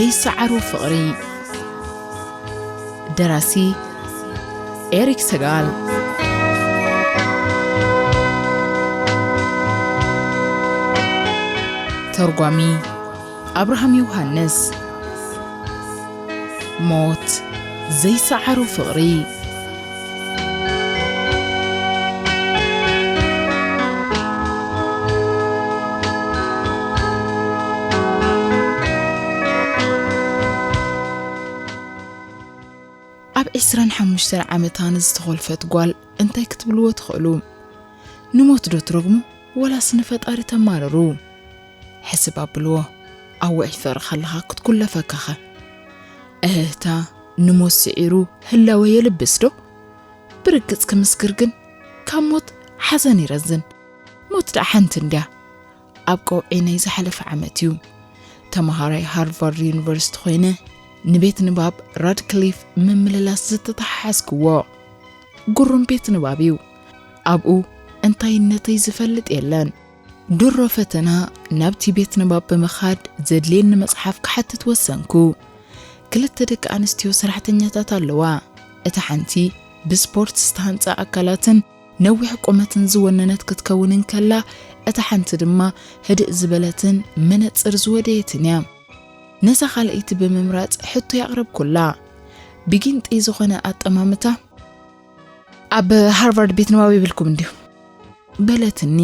ይሰዓሩ ፍቕሪ። ደራሲ ኤሪክ ሰጋል። ተርጓሚ ኣብርሃም ዮሃንስ። ሞት ዘይሰዓሮ ፍቕሪ። ኣብ ዕስራን ሓሙሽተን ዓመታ ንዝተኾልፈት ጓል እንታይ ክትብልዎ ትኽእሉ? ንሞት ዶ ትረግሙ ወላስ ንፈጣሪ ተማርሩ? ሕስብ ኣብልዎ፣ ኣብ ውዑይ ፍቕሪ ከለኻ ክትኩለፈካኸ? እህህታ፣ ንሞት ስዒሩ ህላወ የልብስ ዶ? ብርግጽ ክምስክር ግን፣ ካብ ሞት ሓዘን ይረዝን። ሞት ደኣ ሓንቲ እንድያ። ኣብ ቀውዒ ናይ ዝሓለፈ ዓመት እዩ። ተመሃራይ ሃርቫርድ ዩኒቨርሲቲ ኮይነ፣ ንቤት ንባብ ራድክሊፍ ምምልላስ ዝተተሓሓዝክዎ። ግሩም ቤት ንባብ እዩ። ኣብኡ እንታይነተይ ዝፈልጥ የለን። ድሮ ፈተና ናብቲ ቤት ንባብ ብምኻድ ዘድልየኒ መጽሓፍ ክሓትት ወሰንኩ። ክልተ ደቂ ኣንስትዮ ሰራሕተኛታት ኣለዋ። እታ ሓንቲ ብስፖርት ዝተሃንጸ ኣካላትን ነዊሕ ቁመትን ዝወነነት ክትከውን እንከላ፣ እታ ሓንቲ ድማ ህድእ ዝበለትን መነጽር ዝወደየትን እያ። ነዛ ካልኣይቲ ብምምራጽ ሕቶ ያቕረብኩላ። ብጊንጢ ዝኾነ ኣጠማምታ፣ "ኣብ ሃርቫርድ ቤት ንባብ የብልኩም እንድዩ?" በለትኒ።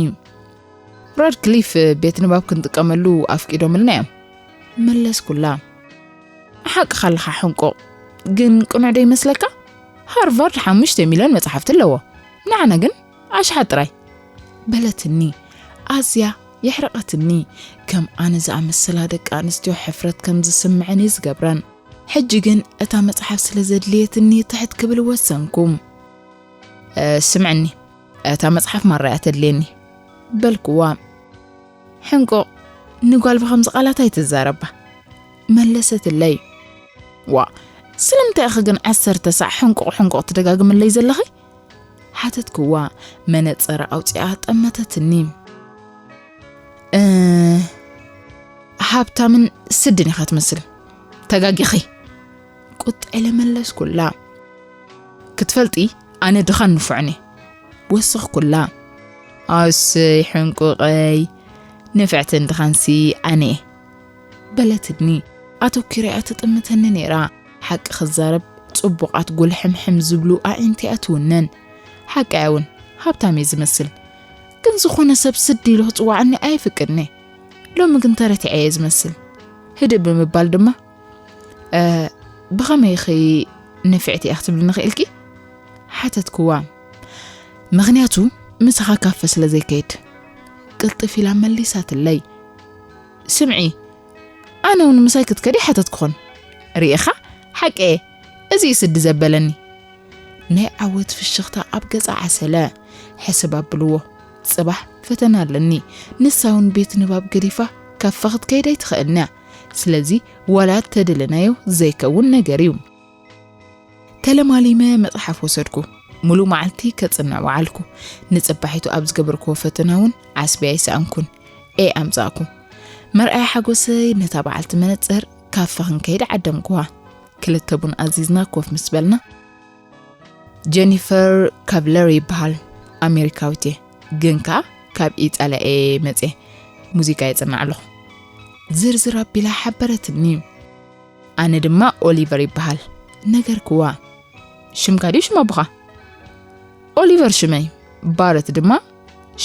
"ራድክሊፍ ቤት ንባብ ክንጥቀመሉ ኣፍቂዶምልና እዮም," መለስኩላ። "ሓቅኻ ኣለኻ ሕንቁቕ፣ ግን ቅኑዕ ዶ ይመስለካ? ሃርቫርድ ሓሙሽተ ሚልዮን መጽሓፍቲ ኣለዎ፣ ንዓና ግን ኣሽሓት ጥራይ," በለትኒ። ኣዝያ የሕረቐትኒ። ከም ኣነ ዝኣመሰላ ደቂ ኣንስትዮ ሕፍረት ከም ዝስምዐን እዩ ዝገብረን። ሕጂ ግን እታ መጽሓፍ ስለ ዘድልየትኒ ትሕት ክብል ወሰንኩ። "እ፣ ስምዕኒ፣ እታ መጽሓፍ ማራ እያ ተድልየኒ," በልኩዋ። "ሕንቁቕ፣ ንጓል ብኸምዚ ቃላት ኣይትዛረባ," መለሰትለይ። "ዋ፣ ስለምንታይ ኢኺ ግን ዓሰርተ ሳዕ ሕንቁቕ ሕንቁቕ ትደጋግምለይ ዘለኺ?" ሓተትክዋ። መነጸር ኣውጺኣ ጠመተትኒ። "እ፣ ሃብታምን ስድን ኢኻ ትመስል። ተጋጊኺ," ቁጥ ኢለ መለስኩላ። "ክትፈልጢ፣ ኣነ ድኻን ንፉዕን እየ," ወሰኽኩላ። "ኣሰይ ሕንቁቐይ፣ ንፍዕትን ድኻንሲ ኣነ እየ," በለትኒ። ኣተኲራ እያ ትጥምተኒ ነይራ። ሓቂ ክዛረብ፣ ጽቡቓት ጉልሕምሕም ዝብሉ ኣዒንቲ እያ ትውነን። ሓቂ እያ እውን፣ ሃብታም እየ ዝመስል። ግን ዝኾነ ሰብ ስዲ ኢሉ ክጽውዓኒ ኣይፍቅድን እየ። ሎሚ ግን ተረቲዐ እየ ዝመስል። ህድእ ብምባል ድማ፣ "እ፣ ብኸመይ ኢኺ ንፍዕቲ እያ ክትብልኒ ክኢልኪ?" ሓተትክዋ። "ምኽንያቱ ምሳኻ ካፈ ስለ ዘይከይድ," ቅልጥፍ ኢላ መሊሳትለይ። "ስምዒ፣ ኣነ እውን ምሳይ ክትከዲ ሓተትክኹን። ርኢኻ? ሓቂ እየ። እዚ እዩ ስዲ ዘበለኒ." ናይ ዓወት ፍሽኽታ ኣብ ገጻ ዓሰለ። ሕስብ ኣብልዎ። ጽባሕ ፈተና ኣለኒ። ንሳ እውን ቤት ንባብ ገዲፋ ካፈ ክትከይድ ኣይትኽእልን እያ። ስለዚ ዋላ እተደለናዮ ዘይከውን ነገር እዩ። ተለማሊመ መጽሓፍ ወሰድኩ። ሙሉእ መዓልቲ ከጽንዕ ወዓልኩ። ንጽባሒቱ ኣብ ዝገበርክዎ ፈተና እውን ዓስቢ ኣይሰኣንኩን። ኤ ኣምጻእኩ። መርኣያ ሓጎሰይ ነታ በዓልቲ መነጽር ካፈ ክንከይድ ዓደምክዋ። ክልተ ቡን ኣዚዝና ኮፍ ምስ በልና፣ "ጀኒፈር ካብለር ይበሃል፣ ኣሜሪካዊት እየ፣ ግን ከኣ ካብ ኢጣልያ እየ መጽየ፣ ሙዚቃ የጽንዕ ኣለኹ," ዝርዝር ኣቢላ ሓበረትኒ። ኣነ ድማ ኦሊቨር ይበሃል ነገርክዋ። "ሽምካ ድዩ ሽም ኣቦኻ?" "ኦሊቨር ሽመይ፣ ባረት ድማ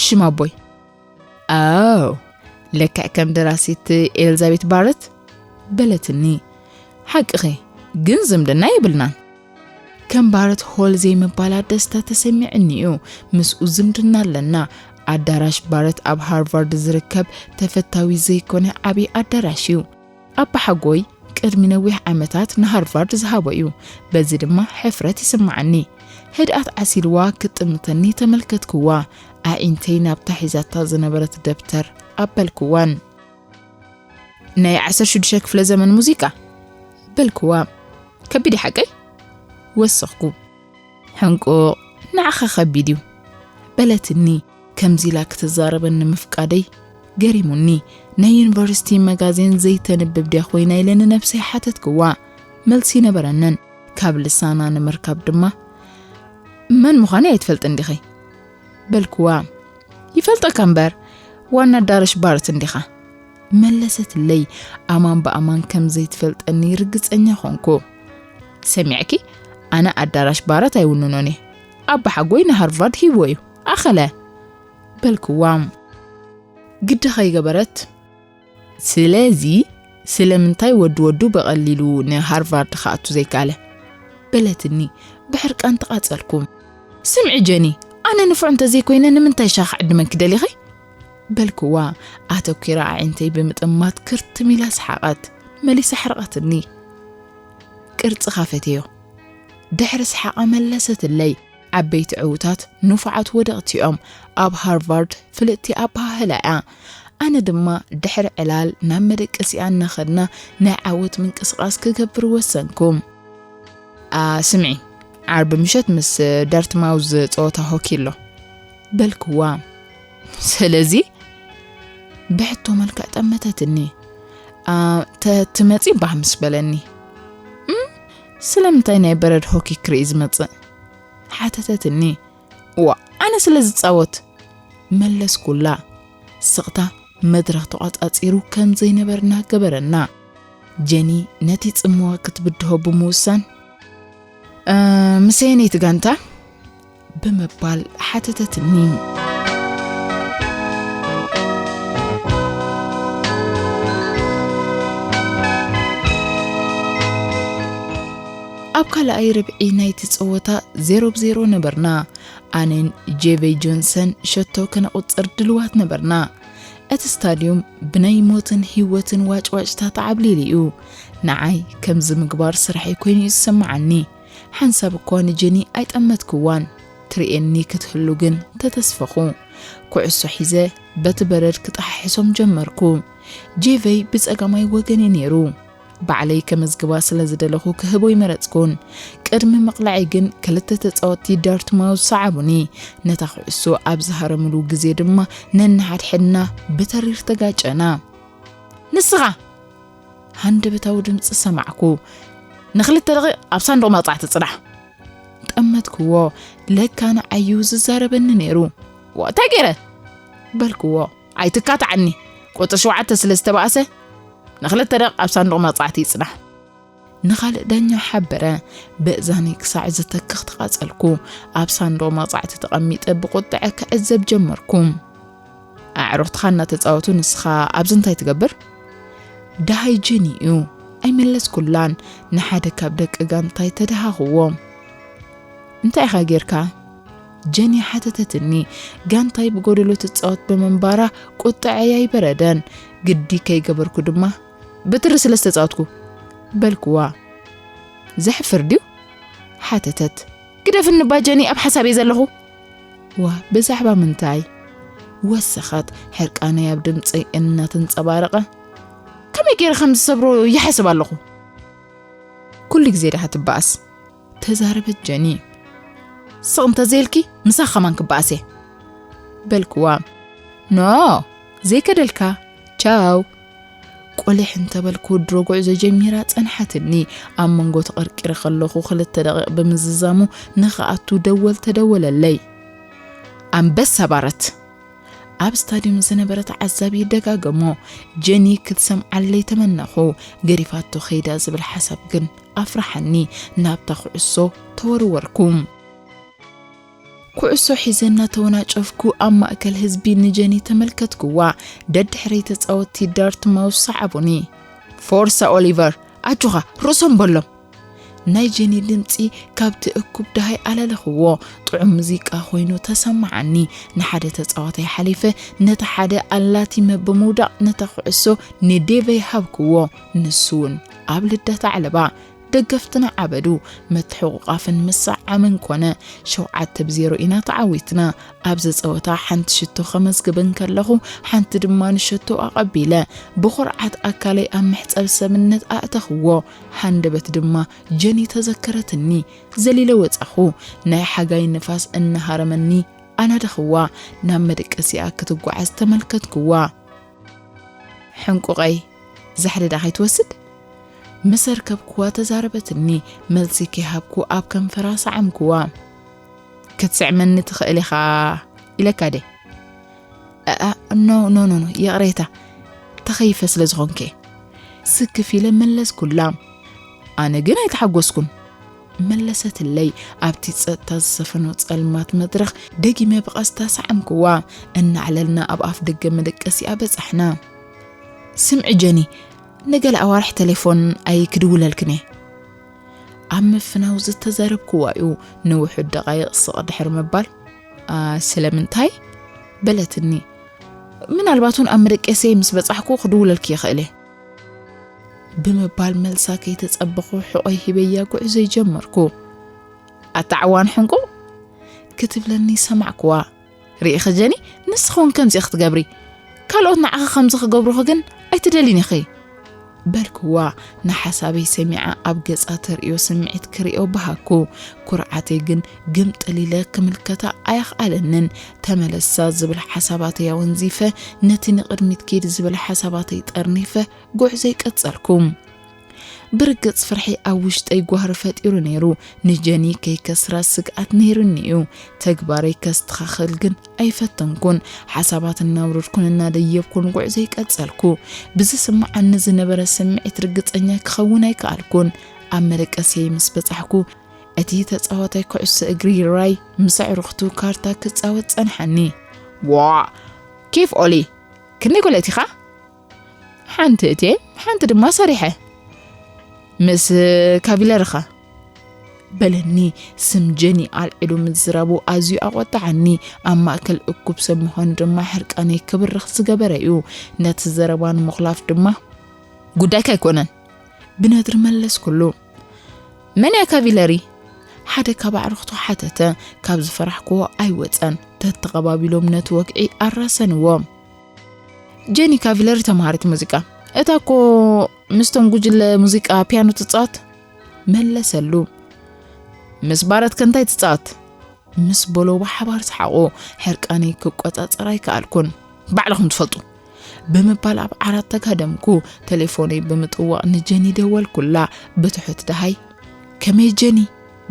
ሽም ኣቦይ." "ኣው፣ ልክዕ ከም ደራሲት ኤልዛቤት ባረት?" በለትኒ። "ሓቅኺ፣ ግን ዝምድና የብልናን። ከም ባረት ሆል ዘይምባላ ደስታ ተሰሚዕኒ እዩ። ምስኡ ዝምድና ኣለና። ኣዳራሽ ባረት ኣብ ሃርቫርድ ዝርከብ ተፈታዊ ዘይኮነ ዓቢ ኣዳራሽ እዩ። ኣባሓጎይ ቅድሚ ነዊሕ ዓመታት ንሃርቫርድ ዝሃቦ እዩ። በዚ ድማ ሕፍረት ይስምዓኒ።" ህድኣት ዓሲልዋ ክትጥምተኒ ተመልከትክዋ። ኣዒንተይ ናብታ ሒዛታ ዝነበረት ደብተር ኣበልክዋን። "ናይ ዓሰርተ ሽዱሽተ ክፍለ ዘመን ሙዚቃ?" በልክዋ። "ከቢድ እዩ ሓቀይ?" ወሰኽኩ። "ሕንቁቕ፣ ንዓኻ ከቢድ እዩ," በለትኒ። ከምዚ ኢላ ክትዛረበኒ ምፍቃደይ ገሪሙኒ። ናይ ዩኒቨርሲቲ መጋዜን ዘይተንብብ ድያ ኮይና ኢለ ንነብሰይ ሓተትክዋ። መልሲ ነበረንን። ካብ ልሳና ንምርካብ ድማ፣ "መን ምዃነይ ኣይትፈልጥን ዲኺ?" በልክዋ። "ይፈልጠካ እምበር፣ ዋና ኣዳራሽ ባርት እንዲኻ?" መለሰትለይ። ኣማን ብኣማን ከም ዘይትፈልጠኒ ርግጸኛ ኾንኩ። "ሰሚዕኪ፣ ኣነ ኣዳራሽ ባርት ኣይውንኖን እየ። ኣባሓጎይ ንሃርቫርድ ሂብዎ እዩ። ኣኸለ!" በልክዋ። ግዲ ከይገበረት፣ "ስለዚ ስለምንታይ ወዲ ወዱ ብቐሊሉ ንሃርቫርድ ክኣቱ ዘይከኣለ?" በለትኒ። ብሕርቃን ተቓጸልኩ። "ስምዒ ጀኒ፣ ኣነ ንፉዕ እንተዘይኮይነ ንምንታይ ሻኽ ዕድመኪ ደሊኺ?" በልክዋ። ኣተኲራ ኣዒንተይ ብምጥማት ክርትም ኢላ ሰሓቐት። መሊሳ ኣሕረቐትኒ። "ቅርጽኻ ፈትየዮ?" ድሕሪ ሰሓቓ መለሰትለይ። "ዓበይቲ ዕዉታት ንፉዓት ወደቕቲ እዮም። ኣብ ሃርቫርድ ፍልጥቲ ኣበሃህላ እያ። ኣነ ድማ ድሕሪ ዕላል ናብ መደቀሲኣ እናኸድና ናይ ዓወት ምንቅስቓስ ክገብር ወሰንኩ። ኣ፣ ስምዒ፣ ዓርቢ ምሸት ምስ ዳርትማውዝ ጸወታ ሆኪ ኣሎ" በልክዋ። "ስለዚ?" ብሕቶ መልክዕ ጠመተትኒ። "ኣ፣ ተ-፣ ትመጺ ባህ ምስ በለኒ።" "እም፣ ስለምንታይ ናይ በረድ ሆኪ ክርኢ ዝመጽእ?" ሓተተትኒ። "ዋ፣ ኣነ ስለ ዝጻወት!" መለስኩላ። ስቕታ መድረኽ ተቋጻጺሩ ከም ዘይነበርና ገበረና። ጀኒ ነቲ ጽምዋ ክትብድሆ ብምውሳን፣ "እ፣ ምስ ኣየነይቲ ጋንታ?" ብምባል ሓተተትኒ። ኣብ ካልኣይ ርብዒ ናይቲ ጸወታ ዜሮ ብ ዜሮ ነበርና። ኣነን ጄቨይ ጆንሰን ሸቶ ከነቑጽር ድልዋት ነበርና። እቲ ስታድዩም ብናይ ሞትን ህይወትን ዋጭዋጭታ ተዓብሊሉ እዩ። ንዓይ ከምዚ ምግባር ስራሐይ ኮይኑ እዩ ዝስምዓኒ። ሓንሳብ እኳ ንጀኒ ኣይጠመትክዋን። ትርእየኒ ክትህሉ ግን ተተስፈኹ። ኩዕሶ ሒዘ በቲ በረድ ክጠሓሕሶም ጀመርኩ። ጄቨይ ብጸጋማይ ወገን እዩ ነይሩ። ባዕለይ ከመዝግባ ስለ ዝደለኹ ክህቦ ኣይመረጽኩን። ቅድሚ ምቕላዐይ ግን ክልተ ተጻወትቲ ዳርትማውዝ ሰዓቡኒ። ነታ ኩዕሶ ኣብ ዝሃረምሉ ግዜ ድማ ነንሓድሕድና ብተሪር ተጋጨና። "ንስኻ!" ሃንደበታዊ ድምጺ ሰማዕኩ። "ንኽልተ ደቂቕ ኣብ ሳንዱቕ መቕጻዕቲ ጽናሕ!" ጠመትክዎ። ለካ ንዓዩ ዝዛረበኒ ነይሩ። "ዋ፣ እንታይ ገይረ?" በልክዎ። "ኣይትካትዓኒ። ቁጽሪ ሸውዓተ ስለ ዝተባእሰ፣ ንኽልተ ደቂቕ ኣብ ሳንዱቕ መቕጻዕቲ ይጽናሕ!" ንኻልእ ዳኛ ሓበረ። ብእዛነይ ክሳዕ ዝተክኽ ተቓጸልኩ። ኣብ ሳንዱቕ መቕጻዕቲ ተቐሚጠ ብቑጥዐ ክዕዘብ ጀመርኩ። ኣዕሩኽትኻ እናተጻወቱ ንስኻ ኣብዚ እንታይ ትገብር? ደሃይ ጀኒ እዩ። ኣይመለስኩላን። ንሓደ ካብ ደቂ ጋንታይ ተደሃኽዎ። "እንታይ ኢኻ ጌርካ?" ጀኒ ሓተተትኒ። ጋንታይ ብጎደሎ ትጻወት ብምንባራ ቁጥዐይ ኣይበረደን። ግዲ ከይገበርኩ ድማ፣ "ብትሪ ስለ ዝተጻወትኩ" በልክዋ። "ዘሕፍር ድዩ?" ሓተተት። "ግደፍኒ እባ ጀኒ፣ ኣብ ሓሳብ እየ ዘለኹ!" "ዋ፣ ብዛዕባ ምንታይ?" ወሰኸት፣ ሕርቃነይ ኣብ ድምጸይ እናተንጸባረቐ። "ከመይ ገይረ ከም ዝሰብሮ ይሓስብ ኣለኹ!" "ኩሉ ግዜ ዲኻ ትበኣስ?" ተዛረበት ጀኒ። "ስቕ እንተዘይልኪ፣ ምሳኺ ከማን ክበኣስ እየ!" በልክዋ። "ኖ፣ ዘይከደልካ፣ ቻው!" ቆሊሕ እንተበልኩ፣ ድሮ ጉዕዞ ጀሚራ ጸንሓትኒ። ኣብ መንጎ ተቐርቂረ ከለኹ፣ ክልተ ደቂቕ ብምዝዛሙ ንኽኣቱ ደወል ተደወለለይ። ኣንበሳ ባረት! ኣብ ስታድዩም ዝነበረ ተዓዛቢ ደጋገሞ። ጀኒ ክትሰምዓለይ ተመነኹ። ገዲፋቶ ከይዳ ዝብል ሓሳብ ግን ኣፍርሓኒ። ናብታ ኩዕሶ ተወርወርኩ። ኩዕሶ ሒዘ እናተወናጨፍኩ ኣብ ማእከል ህዝቢ ንጀኒ ተመልከትክዋ። ደድሕረይ ተጻወትቲ ዳርትማውዝ ሰዓቡኒ። "ፎርሳ ኦሊቨር፣ ኣጆኻ፣ ርእሶም በሎም!" ናይ ጀኒ ድምጺ ካብቲ እኩብ ደሃይ ኣለለኽዎ። ጥዑም ሙዚቃ ኮይኑ ተሰማዓኒ። ንሓደ ተጻዋታይ ሓሊፈ ነቲ ሓደ ኣላቲመ ብምውዳቕ ነታ ኩዕሶ ንዴቨይ ሃብክዎ። ንሱ እውን ኣብ ልደት ኣዕለባ። ደገፍትና ዓበዱ። ምትሕቑቓፍን ምስዕዓምን ኮነ። ሸውዓተ ብ ዜሮ ኢና ተዓዊትና። ኣብዚ ጸወታ ሓንቲ ሽቶ ከመዝግብ እንከለኹ፣ ሓንቲ ድማ ንሸቶ ኣቐቢለ። ብኹርዓት ኣካለይ ኣብ መሕጸብ ሰብነት ኣእተኽዎ። ሃንደበት ድማ ጀኒ ተዘከረትኒ። ዘሊለ ወጻኹ። ናይ ሓጋይ ንፋስ እናሃረመኒ ኣናደኽዋ። ናብ መደቀሲኣ ክትጓዓዝ ተመልከትክዋ። ሕንቁቐይ፣ ዛሕሊ ዳ ከይትወስድ? ምስ ኣርከብክዋ ተዛረበትኒ። መልሲ ከይሃብኩ ኣብ ከንፈራ ሰዓምክዋ። ክትስዕመኒ ትኽእል ኢኻ ኢለካ ደ? ኣኣ፣ ኖ፣ ኖ፣ ኖ፣ ኖ፣ ይቕሬታ፣ ተኸይፈ ስለ ዝኾንከ። ስክፍ ኢለ መለስኩላ። ኣነ ግን ኣይተሓጎስኩን። መለሰትለይ። ኣብቲ ጸጥታ ዝሰፈኖ ጸልማት መድረኽ ደጊመ ብቐስታ ሰዓምክዋ። እናዕለልና ኣብ ኣፍ ደገ መደቀሲኣ በጻሕና። ስምዒ ጀኒ፣ ንገለ ኣዋርሕ ቴሌፎን ኣይክድውለልክን እየ። ኣብ ምፍናው ዝተዛረብክዋ እዩ። ንውሑድ ደቓይቕ ስቕ ድሕሪ ምባል፣ "ኣ፣ ስለምንታይ?" በለትኒ። "ምናልባት እውን ኣብ መደቀሰይ ምስ በጻሕኩ ክድውለልኪ ይኽእል እየ" ብምባል መልሳ ከይተጸበኹ ሕቖይ ሂበያ ጉዕዞይ ጀመርኩ። "ኣታ ዓዋን ሕንቁቕ!" ክትብለኒ ሰማዕክዋ። "ርኢኺ ጀኒ፣ ንስኺ እውን ከምዚ ኢኺ ትገብሪ። ካልኦት ንዓኺ ከምዚ ክገብሩኺ ግን ኣይትደልይን ኢኺ" በልክዋ። ንሓሳበይ ሰሚዓ ኣብ ገጻ ተርእዮ ስምዒት ክርእዮ በሃኩ። ኩርዓተይ ግን ግምጥል ኢለ ክምልከታ ኣየኽኣለንን። ተመለሳ ዝብል ሓሳባተይ ኣወንዚፈ፣ ነቲ ንቕድሚት ኪድ ዝብል ሓሳባተይ ጠርኒፈ ጉዕዞይ ቀጸልኩ። ብርግጽ ፍርሒ ኣብ ውሽጠይ ጓህሪ ፈጢሩ ነይሩ። ንጀኒ ከይከስራ ስግኣት ነይሩኒ እዩ። ተግባረይ ከስተኻኽል ግን ኣይፈተንኩን። ሓሳባት እናውረድኩን እናደየብኩን ጉዕዞይ ቀጸልኩ። ብዝስምዓኒ ዝነበረ ስምዒት ርግጸኛ ክኸውን ኣይከኣልኩን። ኣብ መደቀስየይ ምስ በጻሕኩ፣ እቲ ተጻዋታይ ኩዕሶ እግሪ ራይ ምስ ኣዕሩኽቱ ካርታ ክጻወት ጸንሓኒ። "ዋእ! ኬፍ ኦሊ! ክንደይ ጎል ኣእቲኻ?" "ሓንቲ እትየ፣ ሓንቲ ድማ ሰሪሐ። ምስ ካቪለርኻ?" በለኒ። ስም ጀኒ ኣልዒሉ ምዝራቡ ኣዝዩ ኣቖጣዓኒ። ኣብ ማእከል እኩብ ሰብ ምዃኑ ድማ ሕርቃነይ ክብርኽ ዝገበረ እዩ። ነቲ ዘረባ ንምኹላፍ ድማ፣ "ጉዳይካ ኣይኮነን" ብነድሪ መለስኩሉ። "መን እያ ካቪለሪ?" ሓደ ካብ ኣዕሩኽቱ ሓተተ። ካብ ዝፈራሕክዎ ኣይወጸን። ተተቐባቢሎም ነቲ ወግዒ ኣራሰንዎ። "ጀኒ ካቪለሪ ተምሃሪት ሙዚቃ። እታ እኮ ምስቶም ጉጅለ ሙዚቃ ፒያኖ ትጻወት?" መለሰሉ። "ምስ ባረትከ እንታይ ትጻወት?" ምስ በሎ ብሓባር ሰሓቑ። ሕርቃነይ ክቆጻጸር ኣይከኣልኩን። "ባዕልኹም ትፈልጡ" ብምባል ኣብ ዓራት ተጋደምኩ። ቴሌፎነይ ብምጥዋቕ ንጀኒ ደወልኩላ። ብትሑት ደሃይ፣ "ከመይ ጀኒ?"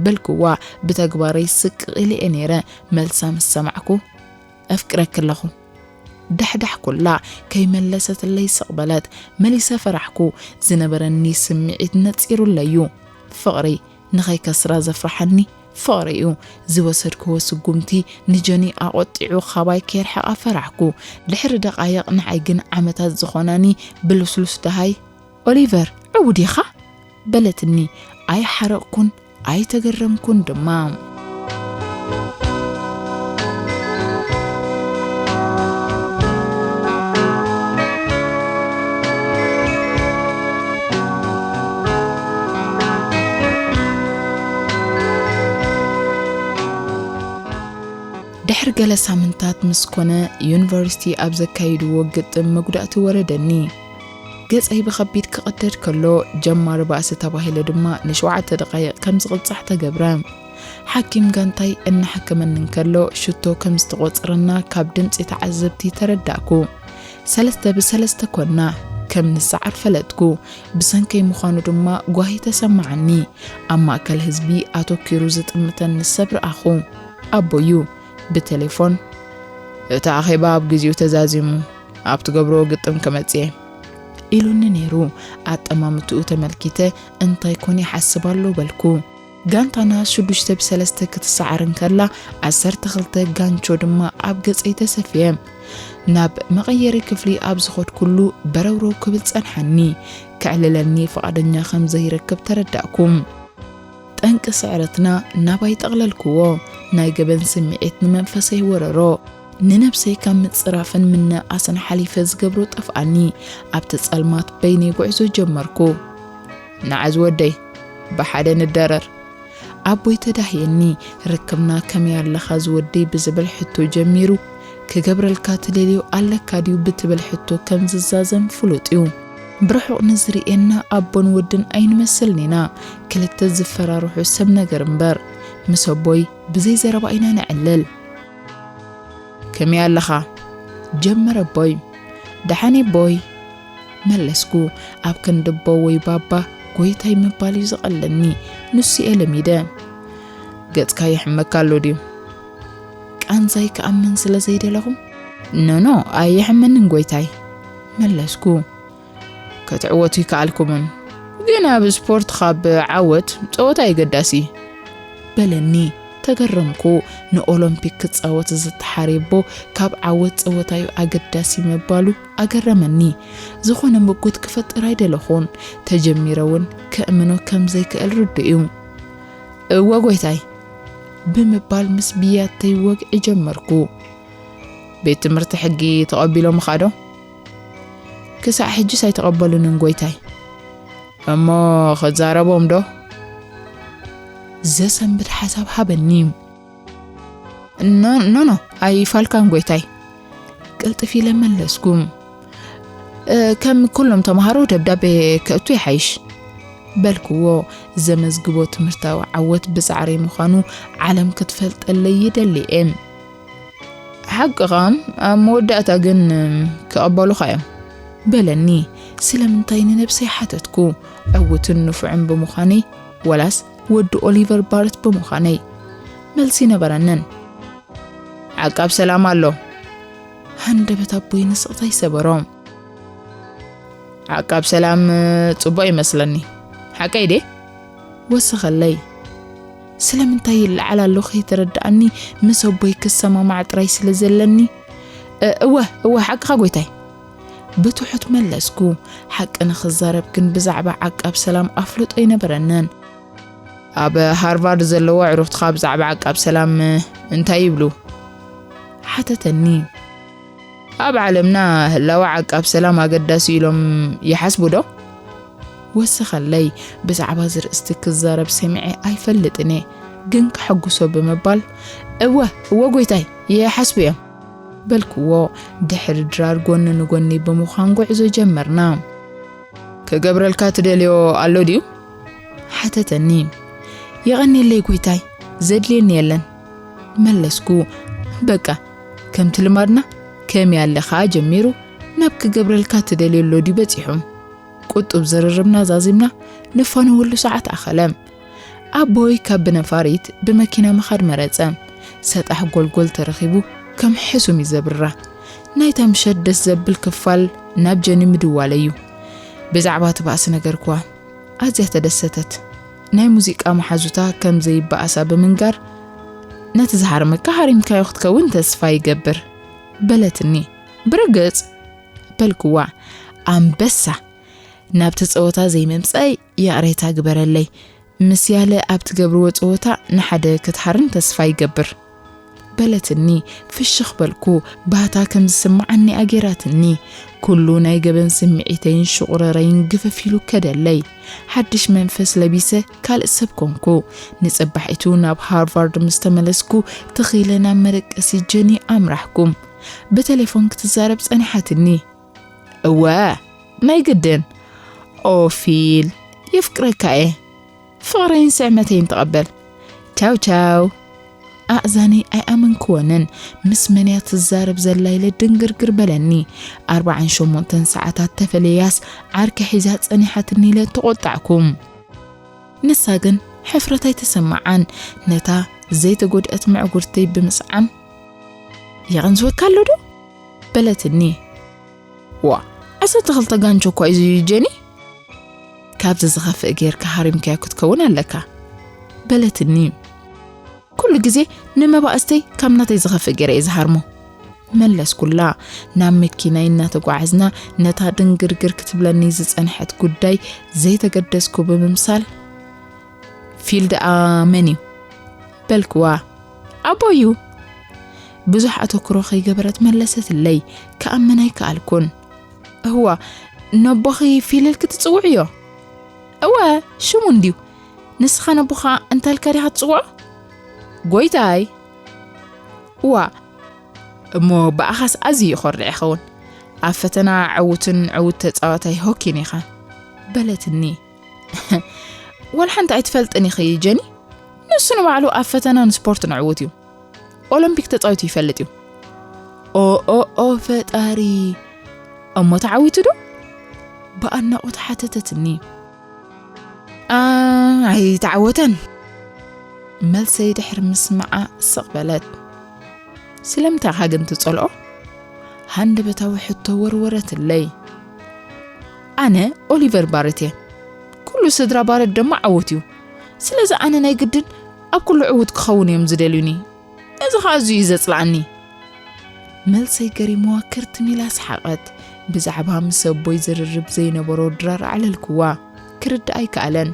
በልክዋ። ብተግባረይ ስቅቕ ኢለ እየ ነይረ። መልሳ ምስ ሰማዕኩ፣ "ኣፍቅረኪ ኣለኹ" ዳሕዳሕኩላ። ከይመለሰትለይ ስቕ በለት። መሊሰ ፈራሕኩ። ዝነበረኒ ስምዒት ነጺሩለይ እዩ። ፍቕሪ ንኸይከስራ ዘፍርሓኒ ፍቕሪ እዩ። ዝወሰድክዎ ስጉምቲ ንጀኒ ኣቖጢዑ ካባይ ከየርሕቓ ፈራሕኩ። ድሕሪ ደቓይቕ ንዓይ ግን ዓመታት ዝኾናኒ ብልስሉስ ደሃይ፣ "ኦሊቨር፣ ዕዉት ዲኻ?" በለትኒ። ኣይሓረቕኩን፣ ኣይተገረምኩን ድማ። ድሕሪ ገለ ሳምንታት ምስ ኮነ፣ ዩኒቨርሲቲ ኣብ ዘካይድዎ ግጥም መጉዳእቲ ወረደኒ። ገጸይ ብኸቢድ ክቕደድ ከሎ፣ ጀማሪ ባእሲ ተባሂለ ድማ ንሸውዓተ ደቓይቕ ከም ዝቕጻዕ ተገብረ። ሓኪም ጋንታይ እናሓከመኒ እንከሎ፣ ሽቶ ከም ዝተቖጸረና ካብ ድምጺ ተዓዘብቲ ተረዳእኩ። ሰለስተ ብሰለስተ ኮና፣ ከም ንሰዓር ፈለጥኩ። ብሰንከይ ምዃኑ ድማ ጓሂ ተሰማዓኒ። ኣብ ማእከል ህዝቢ ኣተኲሩ ዝጥምተኒ ሰብ ረኣኹ። ኣቦዩ ብቴሌፎን፣ "እቲ ኣኼባ ኣብ ግዜኡ ተዛዚሙ፣ ኣብ ትገብርዎ ግጥም ክመጽእ እየ" ኢሉኒ ነይሩ። ኣጠማምትኡ ተመልኪተ፣ "እንታይ ኮን ይሓስብ ኣሎ?" በልኩ። ጋንታና ሽዱሽተ ብሰለስተ ክትሰዓር እንከላ፣ ዓሰርተ ክልተ ጋንቾ ድማ ኣብ ገጸይ ተሰፍየ። ናብ መቐየሪ ክፍሊ ኣብ ዝኸድኩሉ በረውረው ክብል ጸንሓኒ። ከዕልለኒ ፍቓደኛ ከም ዘይረክብ ተረዳእኩ። ጠንቂ ስዕረትና ናባይ ጠቕለልክዎ። ናይ ገበን ስምዒት ንመንፈሰይ ወረሮ። ንነብሰይ ካብ ምጽራፍን ምንእኣስን ሓሊፈ ዝገብሮ ጠፍኣኒ። ኣብቲ ጸልማት በይነይ ጉዕዞ ጀመርኩ። "ንዓ ዝወደይ፣ ብሓደ ንደረር" ኣቦይ ተዳህየኒ። "ርክብና ከመይ ኣለኻ ዝወደይ?" ብዝብል ሕቶ ጀሚሩ። "ክገብረልካ ትደልዮ ኣለካ ድዩ?" ብትብል ሕቶ ከም ዝዛዘም ፍሉጥ እዩ። ብርሑቕ ንዝርእየና ኣቦን ወድን ኣይንመስልን ኢና። ክልተ ዝፈራርሑ ሰብ ነገር እምበር። ምስ ኣቦይ ብዘይ ዘረባ ኢና ነዕልል። "ከመይ ኣለኻ?" ጀመረ ኣቦይ። "ደሓን እየ ኣቦይ" መለስኩ። ኣብ ክንዲ ኣቦ ወይ ባባ ጎይታይ ምባል እዩ ዝቐለኒ። ንሱ እየ ለሚደ። ገጽካ ይሕመካ ኣሎ ድዩ? ቃንዛይ ክኣምን ስለ ዘይደለኹ፣ ኖኖ፣ ኣየሕመንን ጎይታይ፣ መለስኩ። ክትዕወቱ ይከኣልኩምን፣ ግን ኣብ ስፖርት ካብ ዓወት ጸወታ ኣገዳሲ፣ በለኒ። ተገረምኩ። ንኦሎምፒክ ክጻወት ዝተሓርየ ኣቦ ካብ ዓወት ጸወታዩ ኣገዳሲ ምባሉ ኣገረመኒ። ዝኾነ ምጉት ክፈጥር ኣይደለኹን። ተጀሚረ እውን ከእምኖ ከም ዘይክእል ርዱእ እዩ። እወ ጎይታይ፣ ብምባል ምስ ብያተይ ወግዒ ጀመርኩ። ቤት ትምህርቲ ሕጊ ተቐቢሎምኻ ዶ? ክሳዕ ሕጅስ ኣይተቐበሉንን ጎይታይ። እሞ ክዛረቦም ዶ? ዘሰንብድ ሓሳብ ሃበኒ። ኖ፣ ኖ፣ ኖ፣ ኣይፋልካን ጎይታይ፣ ቅልጥፍ ኢለ መለስኩ። እ፣ ከም ኩሎም ተምሃሮ ደብዳቤ ከእቱ ይሓይሽ፣ በልክዎ። ዘመዝግቦ ትምህርታዊ ዓወት ብጻዕረይ ምዃኑ ዓለም ክትፈልጠለይ ይደሊ እየ። ሓቅኻ፣ ኣብ መወዳእታ ግን ክቕበሉኻ እዮም፣ በለኒ። ስለምንታይ ንነብሰይ ሓተትኩ። ዕዉትን ንፉዕን ብምዃነይ፣ ወላስ ወዲ ኦሊቨር ባርት ብምዃነይ? መልሲ ነበረንን። ዓቃብ ሰላም ኣሎ። ሃንደበት ኣቦይ ንስቕታ ይሰበሮ። ዓቃብ ሰላም፣ ጽቡቕ ይመስለኒ። ሓቀይ ድየ? ወሰኸለይ። ስለምንታይ ይለዓል ኣሎ ከይተረድኣኒ፣ ምስ ኣቦይ ክሰማማዕ ጥራይ ስለ ዘለኒ። እ-፣ እወ፣ እወ፣ ሓቅኻ ጎይታይ። ብትሑት መለስኩ። ሓቂ ንኽዛረብ ግን ብዛዕባ ዓቃብ ሰላም ኣፍልጦ ኣይነበረንን። ኣብ ሃርቫርድ ዘለዎ ዕሩኽትኻ ብዛዕባ ዓቃብ ሰላም እንታይ ይብሉ? ሓተተኒ። ኣብ ዓለምና ህላወ ዓቃብ ሰላም ኣገዳሲ ኢሎም ይሓስቡ ዶ? ወሰኸለይ። ብዛዕባ ዝርእስቲ ክዛረብ ሰሚዐ ኣይፈልጥን እየ፣ ግን ከሐጉሶ ብምባል፣ እወ፣ እወ ጎይታይ፣ ይሓስቡ እዮም፣ በልክዎ። ድሕሪ ድራር ጎኒ ንጎኒ ብምዃን ጉዕዞ ጀመርና። ክገብረልካ ትደልዮ ኣሎ ድዩ? ሓተተኒ። የቐንየለይ ጎይታይ፣ ዘድልየኒ የለን፣ መለስኩ። በቃ፣ ከምቲ ልማድና፣ ከመይ ኣለኻ ጀሚሩ ናብ ክገብረልካ ትደልዮ ኣሎ ድዩ በጺሑ። ቁጡብ ዝርርብና ዛዚምና፣ ንፋነወሉ ሰዓት ኣኸለ። ኣቦይ ካብ ብነፋሪት ብመኪና ምኻድ መረጸ። ሰጣሕ ጎልጎል ተረኺቡ ከም ሕሱም እዩ ዘብራ። ናይታ ምሸት ደስ ዘብል ክፋል ናብ ጀኒ ምድዋለይ እዩ። ብዛዕባ እቲ ባእሲ ነገርክዋ። ኣዝያ ተደሰተት። ናይ ሙዚቃ መሓዙታ ከም ዘይበኣሳ ብምንጋር፣ "ነቲ ዝሃርመካ ሃሪምካዮ ክትከውን ተስፋ ይገብር" በለትኒ። "ብርግጽ?" በልክዋ። ኣንበሳ! ናብቲ ጸወታ ዘይምምጻይ ይቕሬታ ግበረለይ። ምስ ያለ ኣብ ትገብርዎ ጸወታ ንሓደ ክትሃርም ተስፋ ይገብር። በለትኒ ፍሽኽ በልኩ። ባህታ ከም ዝስምዓኒ ኣገይራትኒ። ኩሉ ናይ ገበን ስምዒተይን ሽቑረረይን ግፍፍ ኢሉ ከደለይ። ሓድሽ መንፈስ ለቢሰ ካልእ ሰብ ኮንኩ። ንጽባሒቱ ናብ ሃርቫርድ ምስ ተመለስኩ ትኺለ ናብ መደቀሲ ጀኒ ኣምራሕኩ። ብቴሌፎን ክትዛረብ ጸኒሓትኒ። እወ፣ ናይ ግድን። ኦ ፊል፣ የፍቅረካ እየ። ፍቕረይን ስዕመተይን ተቐበል። ቻው ቻው። ኣእዛነይ ኣይኣመንክወንን። ምስ መን እያ ትዛረብ ዘላ ኢለ ድንግርግር በለኒ። ኣርባዓን ሸሞንተን ሰዓታት ተፈለያስ ዓርኪ ሒዛ ጸኒሓትኒ ኢለ ተቖጣዕኩ። ንሳ ግን ሕፍረት ኣይተሰምዓን። ነታ ዘይተጎድአት ምዕጉርተይ ብምስዓም፣ "የቐንዝወካ ኣሎ ዶ?" በለትኒ። "ዋ፣ ዓሰርተ ክልተ ጋንቾ እኳ እዩ ጀኒ። ካብዚ ዝኸፍእ ጌርካ ሃሪምካዮ ክትከውን ኣለካ" በለትኒ። ኩሉ ግዜ ንመባእስተይ ካብ ናተይ ዝኸፍእ ገይረ እየ ዝሃርሞ፣ መለስኩላ። ናብ መኪናይ እናተጓዓዝና ነታ ድንግርግር ክትብለኒ ዝጸንሐት ጉዳይ ዘይተገደስኩ ብምምሳል፣ "ፊል ደኣ መን እዩ?" በልክዋ። "ኣቦይ እዩ።" ብዙሕ ኣተኩሮ ከይገበረት መለሰትለይ። ክኣምን ኣይከኣልኩን። "እህዋ፣ ነቦኺ ፊል ኢልኪ ትጽውዕዮ?" "እወ፣ ሽሙ እንድዩ። ንስኻ ነቦኻ እንታይ ኢልካ ዲኻ ትጽውዖ?" "ጎይታይ።" "እዋ፣ እሞ ብኣኻስ ኣዝዩ ይኾርዕ ይኸውን። ኣብ ፈተና ዕዉትን ዕዉት ተጻዋታይ ሆኪን ኢኻ" በለትኒ። "ዋላ ሓንቲ ኣይትፈልጥን ኢኺ ጀኒ። ንሱ ንባዕሉ ኣብ ፈተናን ስፖርትን ዕዉት እዩ። ኦሎምፒክ ተጻዊቱ ይፈልጥ እዩ።" "ኦ፣ ኦ፣ ኦ፣ ፈጣሪ! እሞ ተዓዊቱ ዶ?" ብኣድናቖት ሓተተትኒ። "ኣ፣ ኣይተዓወተን?" መልሰይ ድሕሪ ምስማዓ ስቕ በለት። "ስለምንታይ ኢኻ ግን ትጸልኦ?" ሃንደበታዊ ሕቶ ወርወረትለይ። "ኣነ ኦሊቨር ባረት እየ። ኩሉ ስድራ ባረት ድማ ዓወት እዩ። ስለዚ ኣነ ናይ ግድን ኣብ ኩሉ ዕዉት ክኸውን እዮም ዝደልዩኒ። እዚ ኸኣ ኣዝዩ እዩ ዘጽልኣኒ።" መልሰይ ገሪምዋ ክርትም ኢላ ሰሓቐት። ብዛዕባ ምስ ኣቦይ ዝርርብ ዘይነበሮ ድራር ኣዕለልክዋ። ክርዳእ ኣይከኣለን።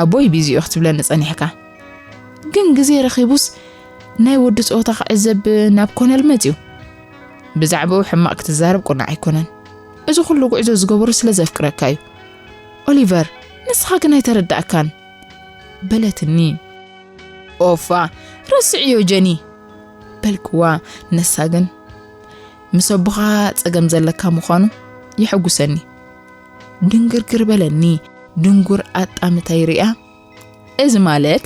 "ኣቦይ ቢዚ እዩ ክትብለኒ ጸኒሕካ። ግን ግዜ ረኺቡስ ናይ ወዲ ጸወታ ክዕዘብ ናብ ኮነል መጺኡ። ብዛዕባኡ ሕማቕ ክትዛረብ ቁናዕ ኣይኮነን። እዚ ኩሉ ጉዕዞ ዝገበሮ ስለ ዘፍቅረካ እዩ። ኦሊቨር፣ ንስኻ ግን ኣይተረዳእካን።" በለትኒ። "ኦፋ፣ ረስዕዮ ጀኒ!" በልክዋ። ንሳ ግን፣ "ምስ ኣቦኻ ጸገም ዘለካ ምዃኑ የሐጉሰኒ።" ድንግርግር በለኒ። ድንጉር ኣጣምታይ ሪኣ፣ "እዚ ማለት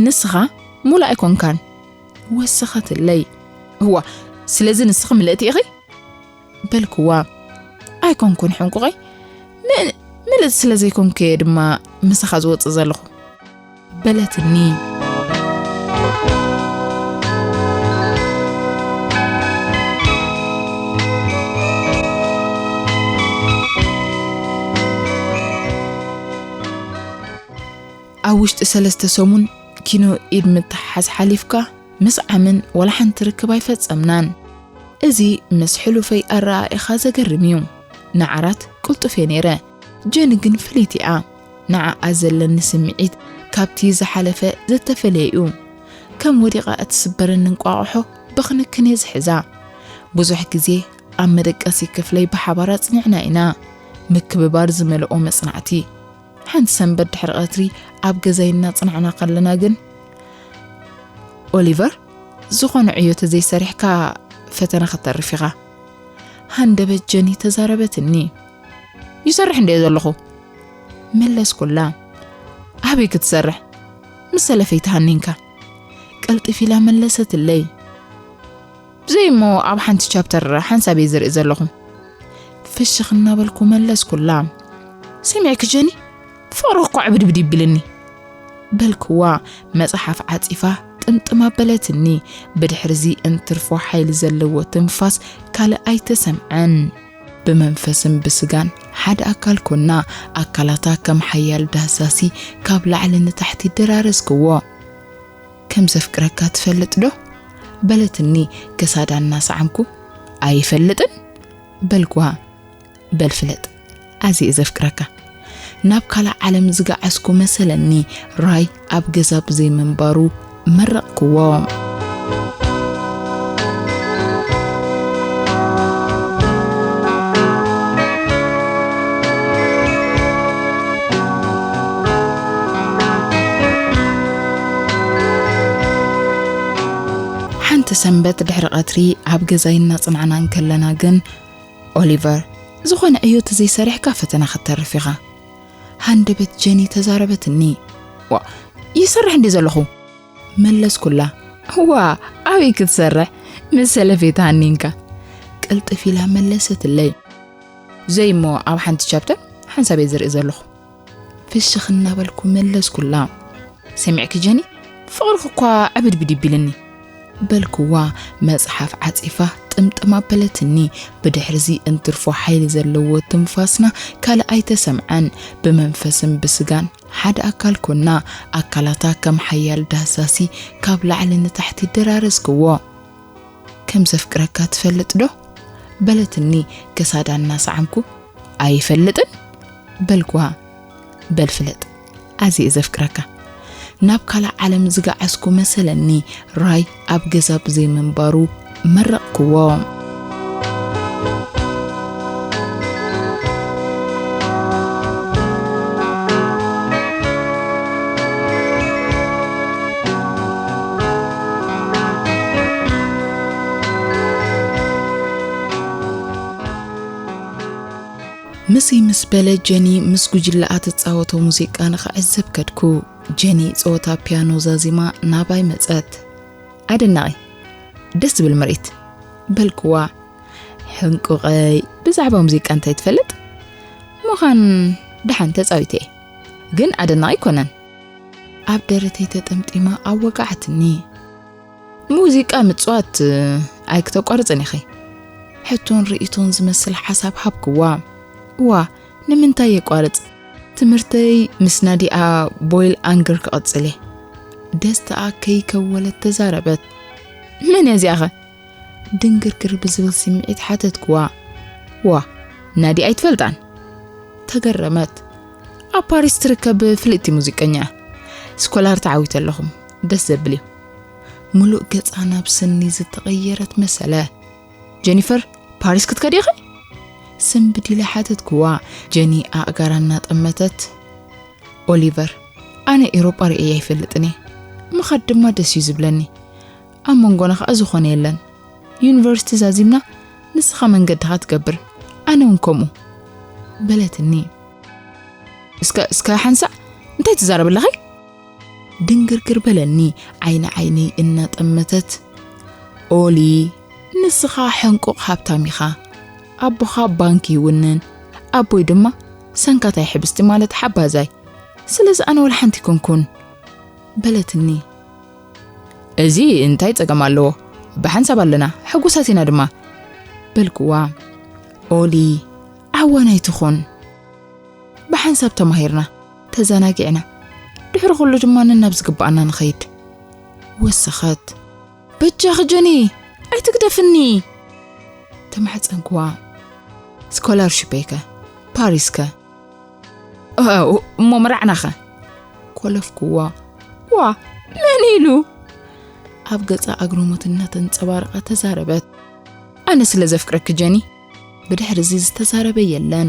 ንስኻ ሙሉእ ኣይኮንካን።" ወሰኸትለይ። "እዋ፣ ስለዚ ንስኺ ምልእቲ ኢኺ?" በልክዋ። "ኣይኮንኩን ሕንቁቐይ፣ ም-፣ ምልእቲ ስለ ዘይኮንኩ እየ ድማ ምሳኻ ዝወጽእ ዘለኹ።" በለትኒ። ኣብ ውሽጢ ሰለስተ ሰሙን ኪኖ ኢድ ምትሓሓዝ ሓሊፍካ ምስዓምን ዋላ ሓንቲ ርክብ ኣይፈጸምናን። እዚ ምስ ሕሉፈይ ኣረኣኢኻ ዘገርም እዩ። ንዓራት ቅልጡፍ እየ ነይረ። ጀኒ ግን ፍልይቲ እያ። ንዓኣ ዘለኒ ስምዒት ካብቲ ዝሓለፈ ዝተፈለየ እዩ። ከም ወዲቓ እትስበረኒ እንቋቑሖ ብኽንክን እየ ዝሕዛ። ብዙሕ ግዜ ኣብ መደቀሲ ክፍለይ ብሓባር ኣጽኒዕና ኢና። ምክብባር ዝመልኦ መጽናዕቲ። ሓንቲ ሰንበት ድሕሪ ቀትሪ ኣብ ገዛይ እናጽናዕና ከለና ግን፣ "ኦሊቨር፣ ዝኾነ ዕዮ ተዘይሰሪሕካ ፈተና ከተርፍ ኢኻ።" ሃንደበት ጀኒ ተዛረበትኒ። "ይሰርሕ እንድየ ዘለኹ?" መለስኩላ። "ኣበይ ክትሰርሕ? ምስ ሰለፈይ ተሃኒንካ?" ቀልጥፍ ኢላ መለሰትለይ። "ብዘይ እሞ ኣብ ሓንቲ ቻፕተር ሓንሳብ እየ ዝርኢ ዘለኹ።" ፍሽኽ እናበልኩ መለስኩላ። "ሰሚዕኪ ጀኒ፣ ፍቕሪ እኮ ዕብድብድ ይብልኒ።" በልክዋ። መጽሓፍ ዓጺፋ ጥምጥም ኣበለትኒ። ብድሕርዚ እንትርፎ ሓይሊ ዘለዎ ትንፋስ ካልእ ኣይተሰምዐን። ብመንፈስን ብስጋን ሓደ ኣካል ኮና። ኣካላታ ከም ሓያል ዳህሳሲ ካብ ላዕሊ ንታሕቲ ደራረስክዎ። "ከም ዘፍቅረካ ትፈልጥ ዶ?" በለትኒ ክሳዳ እናሰዓምኩ። "ኣይፈልጥን?" በልኩዋ። "በል ፍለጥ፣ ኣዝየ ዘፍቅረካ። ናብ ካልእ ዓለም ዝገዓዝኩ መሰለኒ፣ ራይ ኣብ ገዛ ብዘይ ምንባሩ መረቕክዎ።" ሓንቲ ሰንበት ድሕሪ ቀትሪ ኣብ ገዛይ እናጽናዕና እንከለና ግን፣ "ኦሊቨር፣ ዝኾነ ዕዮ ተዘይሰሪሕካ ፈተና ከተርፍ ኢኻ።" ሃንደበት ጀኒ ተዛረበትኒ። "ዋ፣ ይሰርሕ እንድየ ዘለኹ?" መለስኩላ። "ዋ፣ ኣበይ ክትሰርሕ? ምስ ሰለፌት ሃኒንካ?" ቅልጥፍ ኢላ መለሰትለይ። "ዘይ እሞ ኣብ ሓንቲ ቻፕተር ሓንሳብ እየ ዝርኢ ዘለኹ።" ፍሽኽ እናበልኩ መለስኩላ። "ሰሚዕኪ ጀኒ፣ ፍቕርኺ እኳ ዕብድብድ ይቢልኒ።" በልክዋ። መጽሓፍ ዓጺፋ ጥምጥም ኣበለትኒ። ብድሕርዚ እንትርፎ ሓይሊ ዘለዎ ትንፋስና ካልእ ኣይተሰምዐን። ብመንፈስን ብስጋን ሓደ ኣካል ኮና። ኣካላታ ከም ሓያል ዳህሳሲ ካብ ላዕሊ ንታሕቲ ደራረስክዎ። "ከም ዘፍቅረካ ትፈልጥ ዶ?" በለትኒ ክሳዳ እናሰዓምኩ። "ኣይፈልጥን?" በልኩዋ። "በል ፍለጥ፣ ኣዝየ ዘፍቅረካ። ናብ ካልእ ዓለም ዝገዓዝኩ መሰለኒ፣ ራይ ኣብ ገዛ ብዘይ ምንባሩ መረቕክዎ።" ምስይ ምስ በለ ጀኒ ምስ ጉጅለኣ ትጻወቶ ሙዚቃ ንኽዕዘብ ከድኩ። ጀኒ ጸወታ ፒያኖ ዛዚማ ናባይ መጸት። "ኣደናቒ፣ ደስ ዝብል ምርኢት!" በልክዋ። "ሕንቁቐይ፣ ብዛዕባ ሙዚቃ እንታይ ትፈልጥ?" ምዃን ደሓን ተጻዊተ እየ፣ ግን ኣደናቒ ኣይኮነን። ኣብ ደረተይ ተጠምጢማ ኣወቃዕትኒ። ሙዚቃ ምጽዋት ኣይክተቋርጽን ኢኺ። ሕቶን ርእይቶን ዝመስል ሓሳብ ሃብክዋ። እዋ፣ ንምንታይ የቋርጽ? ትምህርተይ ምስ ናዲኣ ቦይል ኣንገር ክቐጽል እየ። ደስታኣ ከይከወለት ተዛረበት። መን እያ እዚኣኸ? ድንግርግር ብዝብል ስምዒት ሓተትክዋ። ዋ፣ ናዲ ኣይትፈልጣን? ተገረመት። ኣብ ፓሪስ ትርከብ ፍልጥቲ ሙዚቀኛ። ስኮላር ተዓዊተ ኣለኹም። ደስ ዘብል እዩ። ምሉእ ገጻ ናብ ስኒ ዝተቐየረት መሰለ። ጀኒፈር፣ ፓሪስ ክትከዲ ኢኺ? ስንብድ ኢለ ሓተትክዋ። ጀኒ ኣእጋራ እናጠመተት። ኦሊቨር፣ ኣነ ኤውሮጳ ርእየ ኣይፈልጥን እየ። ምኻድ ድማ ደስ እዩ ዝብለኒ። ኣብ መንጎና ኸኣ ዝኾነ የለን። ዩኒቨርሲቲ ዛዚምና፣ ንስኻ መንገድኻ ትገብር፣ ኣነ እውን ከምኡ። በለትኒ። እስከ፣ እስከ ሓንሳእ፣ እንታይ ትዛረብ ኣለኺ? ድንግርግር በለኒ፣ ዓይኒ ዓይነይ እናጠመተት። ኦሊ፣ ንስኻ ሕንቁቕ ሃብታም ኢኻ። ኣቦኻ ባንክ ይውንን፣ ኣቦይ ድማ ሰንካታይ ሕብስቲ ማለት ሓባዛይ። ስለዚ ኣነ ወላ ሓንቲ ኣይኮንኩን። በለትኒ። እዚ እንታይ ጸገም ኣለዎ? ብሓንሳብ ኣለና፣ ሕጉሳት ኢና ድማ። በልክዋ። ኦሊ፣ ዓዋን ኣይትኹን። ብሓንሳብ ተማሂርና፣ ተዘናጊዕና፣ ድሕሪ ኩሉ ድማ ነናብ ዝግብኣና ንኸይድ። ወሰኸት። በጃኺ ጀኒ፣ ኣይትግደፍኒ። ተማሕጸንክዋ። ስኮላርሺፐይከ? ፓሪስከ? እ-፣ እሞ መራዕናኸ? ኮለፍክዋ። ዋ፣ መን ኢሉ? ኣብ ገጻ ኣግርሞት እናተንጸባረቐ ተዛረበት። ኣነ ስለ ዘፍቅረኪ ጀኒ። ብድሕሪ እዚ ዝተዛረበ የለን።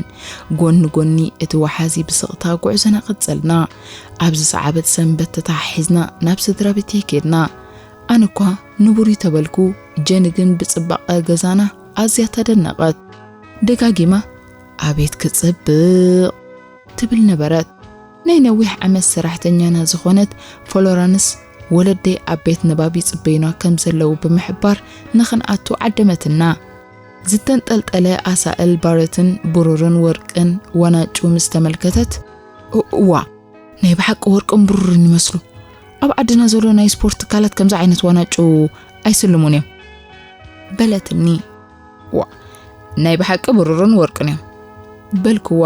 ጎኒ ጎኒ እቲ ወሓዚ ብስቕታ ጉዕዞና ቀጸልና። ኣብ ዝሰዓበት ሰንበት ተተሓሒዝና ናብ ስድራ ቤተይ ከድና። ኣነ እኳ ንቡር እዩ ተበልኩ፣ ጀኒ ግን ብጽባቐ ገዛና ኣዝያ ተደነቐት። ደጋጊማ፣ "ኣቤት ክጽብቕ!" ትብል ነበረት። ናይ ነዊሕ ዓመት ሰራሕተኛና ዝኾነት ፍሎረንስ፣ ወለደይ ኣብ ቤት ንባብ ይጽበዩና ከም ዘለዉ ብምሕባር፣ ንኽንኣቱ ዓደመትና። ዝተንጠልጠለ ኣሳእል ባረትን ብሩርን ወርቅን ዋናጩ ምስ ተመልከተት፣ "እ-፣ እዋ፣ ናይ ብሓቂ ወርቅን ብሩርን ይመስሉ። ኣብ ዓድና ዘሎ ናይ ስፖርት ትካላት ከምዚ ዓይነት ዋናጩ ኣይስልሙን እዮም" በለትኒ። "ዋ፣ ናይ ብሓቂ ብሩርን ወርቅን እዮም" በልክዋ።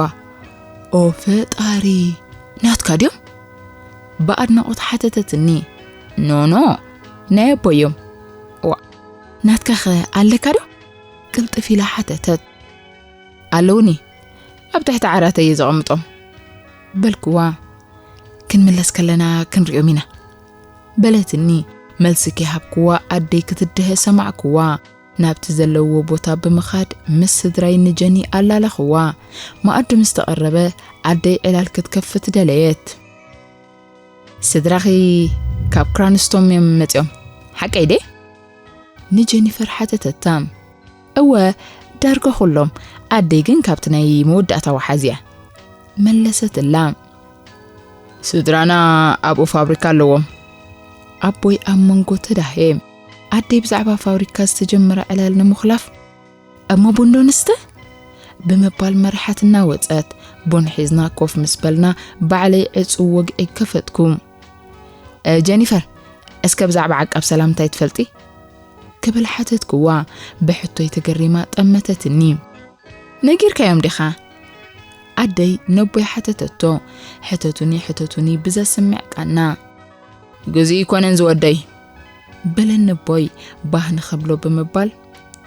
"ኦ ፈጣሪ፣ ናትካ ድዮም?" ብኣድናቖት ሓተተትኒ። "ኖ፣ ኖ፣ ናይ ኣቦይ እዮም።" "ዋ፣ ናትካኸ ኣለካ ዶ?" ቅልጥፍ ኢላ ሓተተት። "ኣለውኒ፣ ኣብ ትሕቲ ዓራት እየ ዘቐምጦም" በልክዋ። "ክንምለስ ከለና ክንሪኦም ኢና" በለትኒ። መልሲ ከይሃብክዋ ኣደይ ክትድሀ ሰማዕክዋ። ናብቲ ዘለውዎ ቦታ ብምኻድ ምስ ስድራይ ንጀኒ ኣላላኽዋ። መኣዲ ምስ ተቐረበ ኣደይ ዕላል ክትከፍት ደለየት። "ስድራኺ ካብ ክራንስቶም እዮም መጺኦም፣ ሓቀይ ድየ?" ንጀኒፈር ሓተተታ። "እወ፣ ዳርጋ ኩሎም። ኣደይ ግን ካብቲ ናይ መወዳእታ ወሓዚ እያ" መለሰትላ። "ስድራና ኣብኡ ፋብሪካ ኣለዎም።" ኣቦይ ኣብ መንጎ ተዳህየ። ኣደይ ብዛዕባ ፋብሪካ ዝተጀመረ ዕላል ንምኹላፍ፣ "እሞ ቡን ዶ ንስተ?" ብምባል መሪሓትና ወጸት። ቡን ሒዝና ኮፍ ምስ በልና፣ ባዕለይ ዕጹው ወግዒ ከፈትኩ። "እ፣ ጀኒፈር፣ እስከ ብዛዕባ ዓቃብ ሰላም እንታይ ትፈልጢ?" ክብል ሓተትክዋ። ብሕቶይ ተገሪማ ጠመተትኒ። "ነጊርካዮም ዲኻ?" ኣደይ ነቦይ ሓተተቶ። ሕተቱኒ፣ ሕተቱኒ ብዘስምዕ ቃና። "ግዜ ኣይኮነን ዝወደይ" በለኒ ኣቦይ ባህ ንኸብሎ ብምባል፣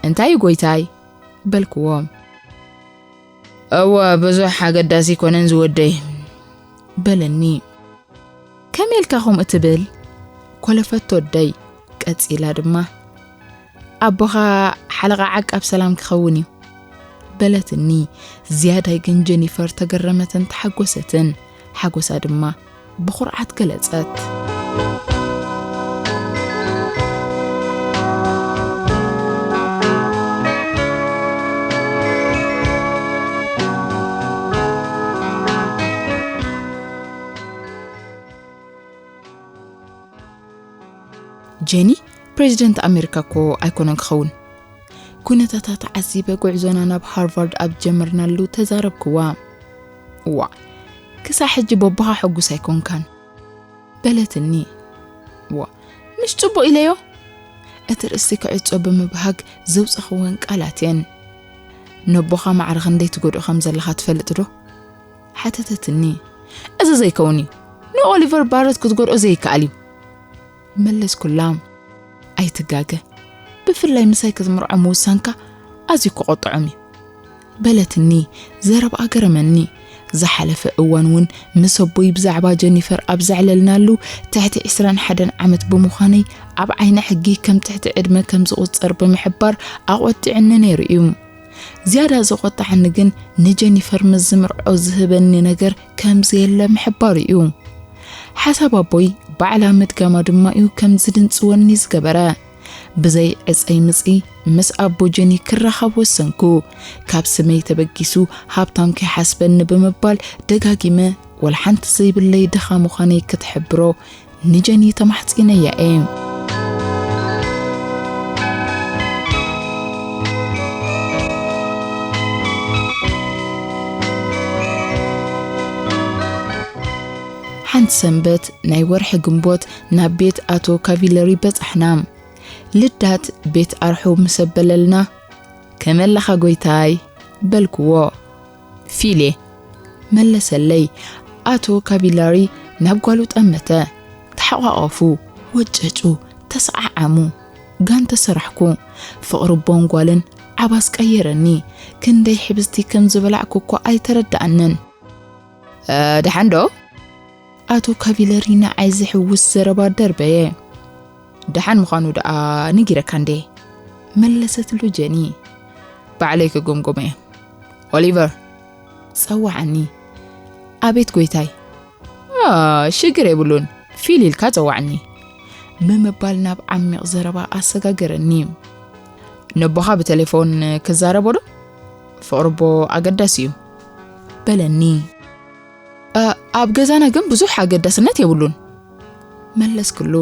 "እንታይ እዩ ጎይታይ?" በልክዎ። "እወ፣ ብዙሕ ኣገዳሲ ኣይኮነን ዝወደይ" በለኒ። "ከመይ ኢልካ ከምኡ ትብል?" ኮለፈቶ ኣደይ። ቀጺላ ድማ፣ "ኣቦኻ ሓለቓ ዓቃብ ሰላም ክኸውን እዩ" በለትኒ። ዝያዳይ ግን ጀኒፈር ተገረመትን ተሓጎሰትን። ሓጎሳ ድማ ብኹርዓት ገለጸት። ጀኒ፣ ፕሬዚደንት ኣሜሪካ እኮ ኣይኮነን ክኸውን። ኩነታታ ተዓዚበ ጉዕዞና ናብ ሃርቫርድ ኣብ ጀመርናሉ ተዛረብክዋ። ዋ፣ ክሳብ ሕጂ በቦኻ ሕጉስ ኣይኮንካን። በለትኒ። ዋ፣ ምሽ ጽቡቕ ኢለዮ? እቲ ርእሲ ክዕጾ ብምብሃግ ዘውጸኽወን ቃላት እየን። ነቦኻ ማዕረ ክንደይ ትጎድኦ ከም ዘለኻ ትፈልጥ ዶ? ሓተተትኒ። እዚ ዘይከውን እዩ። ንኦሊቨር ባረት ክትጎድኦ ዘይከኣል እዩ። መለስኩላ። ኣይትጋገ። ብፍላይ ምሳይ ክትምርዖ ምውሳንካ ኣዝዩ ክቆጥዖም እዩ። በለትኒ። ዘረብኣ ገረመኒ። ዝሓለፈ እዋን እውን ምስ ኣቦይ ብዛዕባ ጀኒፈር ኣብ ዘዕለልናሉ ትሕቲ ዕስራን ሓደን ዓመት ብምዃነይ ኣብ ዓይኒ ሕጊ ከም ትሕቲ ዕድመ ከም ዝቑጸር ብምሕባር ኣቖጢዕኒ ነይሩ እዩ። ዝያዳ ዘቖጣዕኒ ግን ንጀኒፈር ምስ ዝምርዖ ዝህበኒ ነገር ከም ዘየለ ምሕባሩ እዩ። ሓሳብ ኣቦይ ባዕላ ምድጋማ ድማ እዩ ከም ዝድንጽወኒ ዝገበረ። ብዘይ ዕጸይ ምጺ ምስ ኣቦ ጀኒ ክራኸብ ወሰንኩ። ካብ ስመይ ተበጊሱ ሃብታም ከይሓስበኒ ብምባል ደጋጊመ ወላ ሓንቲ ዘይብለይ ድኻ ምዃነይ ክትሕብሮ ንጀኒ ተማሕጺነያ እየ። ሓንቲ ሰንበት ናይ ወርሒ ግንቦት ናብ ቤት ኣቶ ካቪለሪ በጻሕና። ልዳት ቤት ኣርሑ ምስ ኣበለልና፣ "ከመይ ኣለኻ ጎይታይ?" በልክዎ። "ፊል እየ" መለሰለይ። ኣቶ ካቪላሪ ናብ ጓሉ ጠመተ። ተሓቋቐፉ፣ ወጨጩ፣ ተሰዓዓሙ። ጋን ተሰራሕኩ። ፍቕሪ ኣቦን ጓልን ዓባስ ቀየረኒ። ክንደይ ሕብስቲ ከም ዝበላዕኩ እኳ ኣይተረድኣንን። "እ፣ ደሓን ዶ?" ኣቶ ካቪለሪ ንዓይ ዘሕውስ ዘረባ ደርበየ። "ደሓን ምዃኑ ደኣ ነጊረካ እንዴ?" መለሰትሉ ጀኒ። "ባዕለይ ክግምግሞ እየ። ኦሊቨር!" ጸዋዓኒ። "ኣቤት ጎይታይ!" "ኣ፣ ሽግር የብሉን፣ ፊል ኢልካ ጸዋዕኒ" ብምባል ናብ ዓሚቕ ዘረባ ኣሰጋገረኒ። "ነቦኻ ብቴሌፎን ክዛረቦ ዶ? ፍቕሪ ኣቦ ኣገዳሲ እዩ" በለኒ። "እ፣ ኣብ ገዛና ግን ብዙሕ ኣገዳስነት የብሉን" መለስክሉ።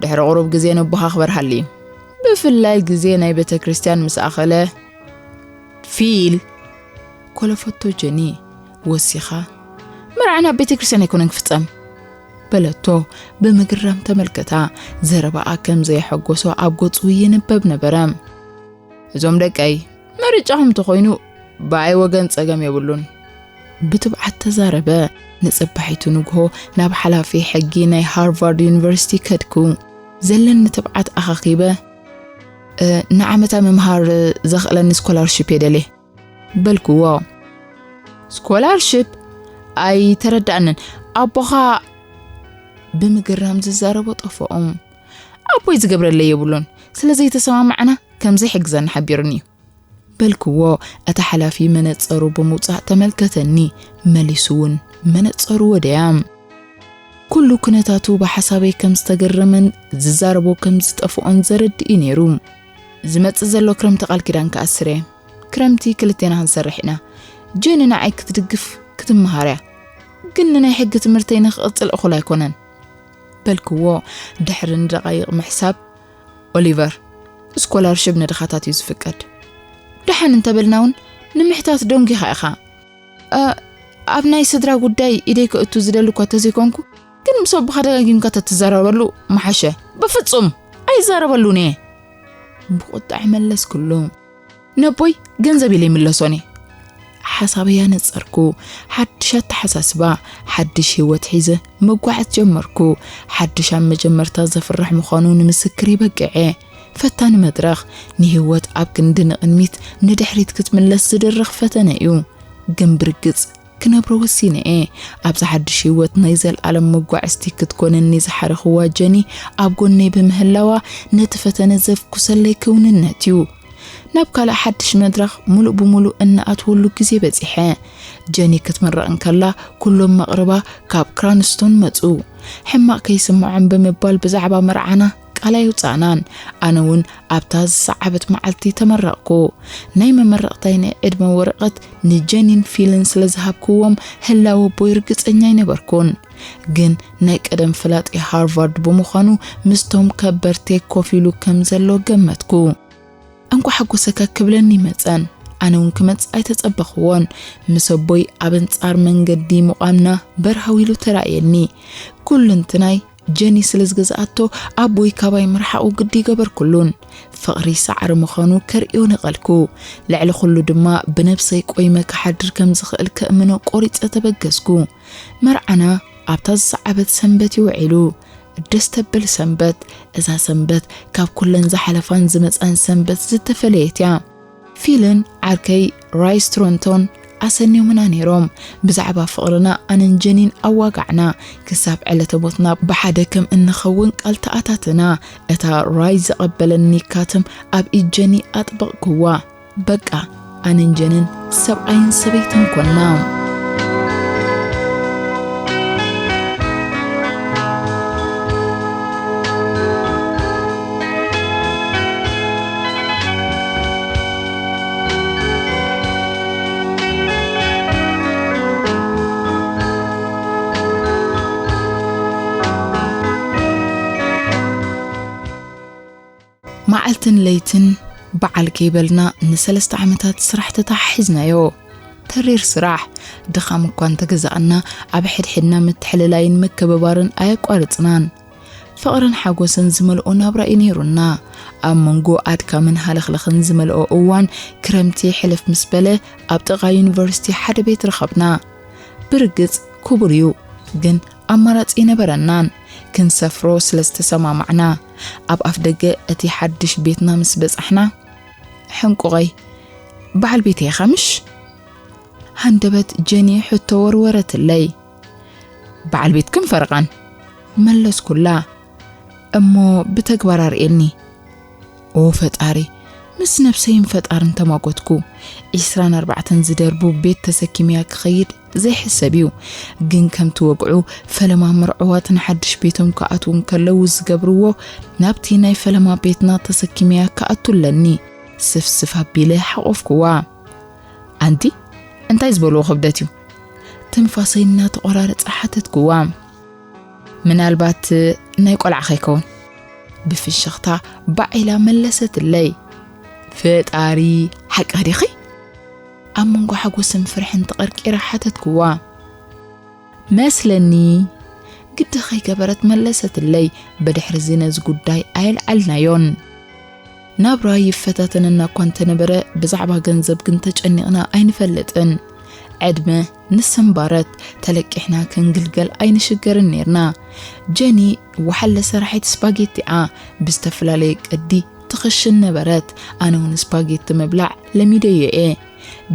"ድሕሪ ቁሩብ ግዜ ነቦኻ ክበርሃሉ እዩ። ብፍላይ ግዜ ናይ ቤተ ክርስቲያን ምስ ኣኸለ" "ፊል!" ኮለፈቶ ጀኒ ወሲኻ። "መርዓና ኣብ ቤተ ክርስቲያን ኣይኮነን ክፍጸም" በለቶ። ብምግራም ተመልከታ። ዘረባኣ ከም ዘየሐጎሶ ኣብ ገጹ ይንበብ ነበረ። "እዞም ደቀይ፣ መርጫኹም እንተኾይኑ ብኣይ ወገን ጸገም የብሉን" ብትብዓት ተዛረበ። ንጽባሒቱ ንግሆ ናብ ሓላፊ ሕጊ ናይ ሃርቫርድ ዩኒቨርሲቲ ከድኩ። ዘለኒ ትብዓት ኣኻኺበ፣ "እ፣ ንዓመታ ምምሃር ዘኽእለኒ ስኮላርሺፕ የደልየ" በልክዎ። "ስኮላርሺፕ? ኣይተረዳእንን። ኣቦኻ" ብምግራም ዝዛረቦ ጠፍኦም። "ኣቦይ ዝገብረለይ የብሉን። ስለ ዘይተሰማማዕና ከም ዘይሕግዘኒ ሓቢሩኒ እዩ" በልክዎ። እቲ ሓላፊ መነጸሩ ብምውጻእ ተመልከተኒ። መሊሱ እውን መነጸሩ ወደያ። ኩሉ ኩነታቱ ብሓሳበይ ከም ዝተገረመን ዝዛረቦ ከም ዝጠፍኦን ዘረድእ እዩ ነይሩ። "ዝመጽእ ዘሎ ክረምቲ ቃል ኪዳን ክኣስር እየ። ክረምቲ ክልቴና ክንሰርሕ ኢና። ጀኒ ንዓይ ክትድግፍ ክትመሃር እያ። ግን ንናይ ሕጊ ትምህርተይ ንክቕጽል እኹል ኣይኮነን" በልክዎ። ድሕሪ ንደቓይቕ ምሕሳብ፣ "ኦሊቨር፣ ስኮላርሽፕ ንድኻታት እዩ ዝፍቀድ። ደሓን እንተበልና እውን ንምሕታት ደንጒኻ ኢኻ። እ፣ ኣብ ናይ ስድራ ጉዳይ ኢደይ ከእቱ ዝደሊ እኳ ተዘይኮንኩ፣ ግን ምስ ኣቦኻ ደጋጊምካ ተትዛረበሉ ምሓሸ። በፍጹም ኣይዛረበሉን እየ" ብቁጣዕ መለስክሉ። "ነቦይ ገንዘብ ኢለ ይምለሶን እየ" ሓሳበይ ኣነጸርኩ። ሓድሽ ኣተሓሳስባ፣ ሓድሽ ህይወት ሒዘ መጓዓዝ ጀመርኩ። ሓድሽ ኣብ መጀመርታ ዘፍርሕ ምዃኑ ንምስክር ይበቅዐ። ፈታኒ መድረኽ፣ ንህይወት ኣብ ክንዲ ንቕድሚት ንድሕሪት ክትምለስ ዝድርኽ ፈተነ እዩ። ግን ብርግጽ ክነብሮ ወሲነ እየ። ኣብዚ ሓድሽ ህይወት ናይ ዘልኣለም መጓዕዝቲ ክትኮነኒ ዝሓረኽዋ ጀኒ ኣብ ጎነይ ብምህላዋ ነቲ ፈተነ ዘፍኩሰለይ ክውንነት እዩ። ናብ ካልእ ሓድሽ መድረኽ ምሉእ ብምሉእ እንኣትወሉ ግዜ በጺሐ። ጀኒ ክትምረቕ እንከላ ኩሎም መቕርባ ካብ ክራንስቶን መጹ። ሕማቕ ከይስምዖም ብምባል ብዛዕባ መርዓና ቃል ኣይውጻእናን። ኣነ እውን ኣብታ ዝሰዓበት መዓልቲ ተመረቕኩ። ናይ መመረቕታይ ናይ ዕድመ ወረቐት ንጀኒን ፊልን ስለ ዝሃብክዎም ህላወ ኣቦይ ርግጸኛ ኣይነበርኩን። ግን ናይ ቀደም ፍላጥ ሃርቫርድ ብምዃኑ ምስቶም ከበርቴ ኮፍ ኢሉ ከም ዘሎ ገመትኩ። "እንኳዕ ሓጎሰካ" ክብለኒ መጸን። ኣነ እውን ክመጽእ ኣይተጸበኽዎን። ምስ ኣቦይ ኣብ ኣንጻር መንገዲ ምቋምና በርሃው ኢሉ ተራእየኒ። ኩሉ እንትናይ ጀኒ ስለ ዝገዝኣቶ፣ ኣቦይ ካባይ ምርሓቑ ግዲ ገበርኩሉን። ፍቕሪ ሳዕሪ ምዃኑ ከርእዮ ነቐልኩ። ልዕሊ ኩሉ ድማ ብነብሰይ ቆይመ ክሓድር ከም ዝኽእል ከእምኖ ቆሪጸ ተበገስኩ። መርዓና ኣብታ ዝሰዓበት ሰንበት እዩ ውዒሉ። ደስ ተብል ሰንበት። እዛ ሰንበት ካብ ኩለን ዝሓለፋን ዝመጻን ሰንበት ዝተፈለየት እያ። ፊልን ዓርከይ ራይስ ቶሮንቶን ኣሰንዮምና ነይሮም። ብዛዕባ ፍቕርና ኣነን ጀኒን ኣዋጋዕና። ክሳብ ዕለተ ሞትና ብሓደ ከም እንኸውን ቃል ተኣታተና። እታ ራይስ ዘቐበለኒ ካትም ኣብ ኢድ ጀኒ ኣጥበቕኩዋ። በቃ ኣነን ጀንን ሰብኣይን ሰበይትን ኮና። መዓልትን ለይትን በዓል ከይበልና ንሰለስተ ዓመታት ስራሕ ተተሓሒዝናዮ። ተሪር ስራሕ፣ ድኻም እኳ እንተገዛእና፣ ኣብ ሕድሕድና ምትሕልላይን ምክብባርን ኣየቋርጽናን። ፍቕርን ሓጎስን ዝመልኦ ናብራ እዩ ነይሩና። ኣብ መንጎ ኣድካምን ሃለኽለኽን ዝመልኦ እዋን ክረምቲ ሕልፍ ምስ በለ፣ ኣብ ጥቓ ዩኒቨርሲቲ ሓደ ቤት ረኸብና። ብርግጽ ክቡር እዩ፣ ግን ኣማራጺ ኣይነበረናን። ክንሰፍሮ ስለ ዝተሰማማዕና፣ ኣብ ኣፍ ደገ እቲ ሓድሽ ቤትና ምስ በጻሕና፣ ሕንቁቐይ፣ በዓል ቤተይ ኢኻ ምሽ? ሃንደበት ጀኒ ሕቶ ወርወረትለይ። በዓል ቤትክን ፈረቓን፣ መለስኩላ። እሞ ብተግባር ኣርእየኒ። ኦ ፈጣሪ፣ ምስ ነብሰይን ፈጣርን ተማጎትኩ። ዒስራን ኣርባዕተን ዝደርቡ ቤት ተሰኪመያ ክኸይድ ዘይሕሰብ እዩ። ግን ከምቲ ወግዑ፣ ፈለማ መርዑዋት ንሓድሽ ቤቶም ክኣትዉ እንከለዉ ዝገብርዎ፣ ናብቲ ናይ ፈለማ ቤትና ተሰኪመያ ክኣቱ ኣለኒ። ስፍስፍ ኣቢለ ሓቖፍኩዋ። ኣንቲ፣ እንታይ ዝበልዎ ክብደት እዩ? ትንፋሰይ እናተቖራረጸ ሓተትኩዋ። ምናልባት ናይ ቆልዓ ከይከውን? ብፍሽኽታ ባዕ ኢላ መለሰትለይ። ፈጣሪ፣ ሓቅኺ ዲኺ? ኣብ መንጎ ሓጎስን ፍርሕን ተቐርቂረ ሓተትኩዋ። መስለኒ፣ ግዲ ከይገበረት መለሰትለይ። ብድሕሪ እዚ ነዚ ጉዳይ ኣየልዓልናዮን። ናብራ ይፈታተነና እኳ እንተነበረ፣ ብዛዕባ ገንዘብ ግን ተጨኒቕና ኣይንፈልጥን። ዕድመ ንሰምባረት፣ ተለቂሕና ክንግልገል ኣይንሽገርን ኔርና። ጀኒ ወሓለ ሰራሒት ስፓጌቲኣ ብዝተፈላለየ ቅዲ ትኽሽን ነበረት። ኣነ እውን ስፓጌቲ ምብላዕ ለሚደዮ እየ።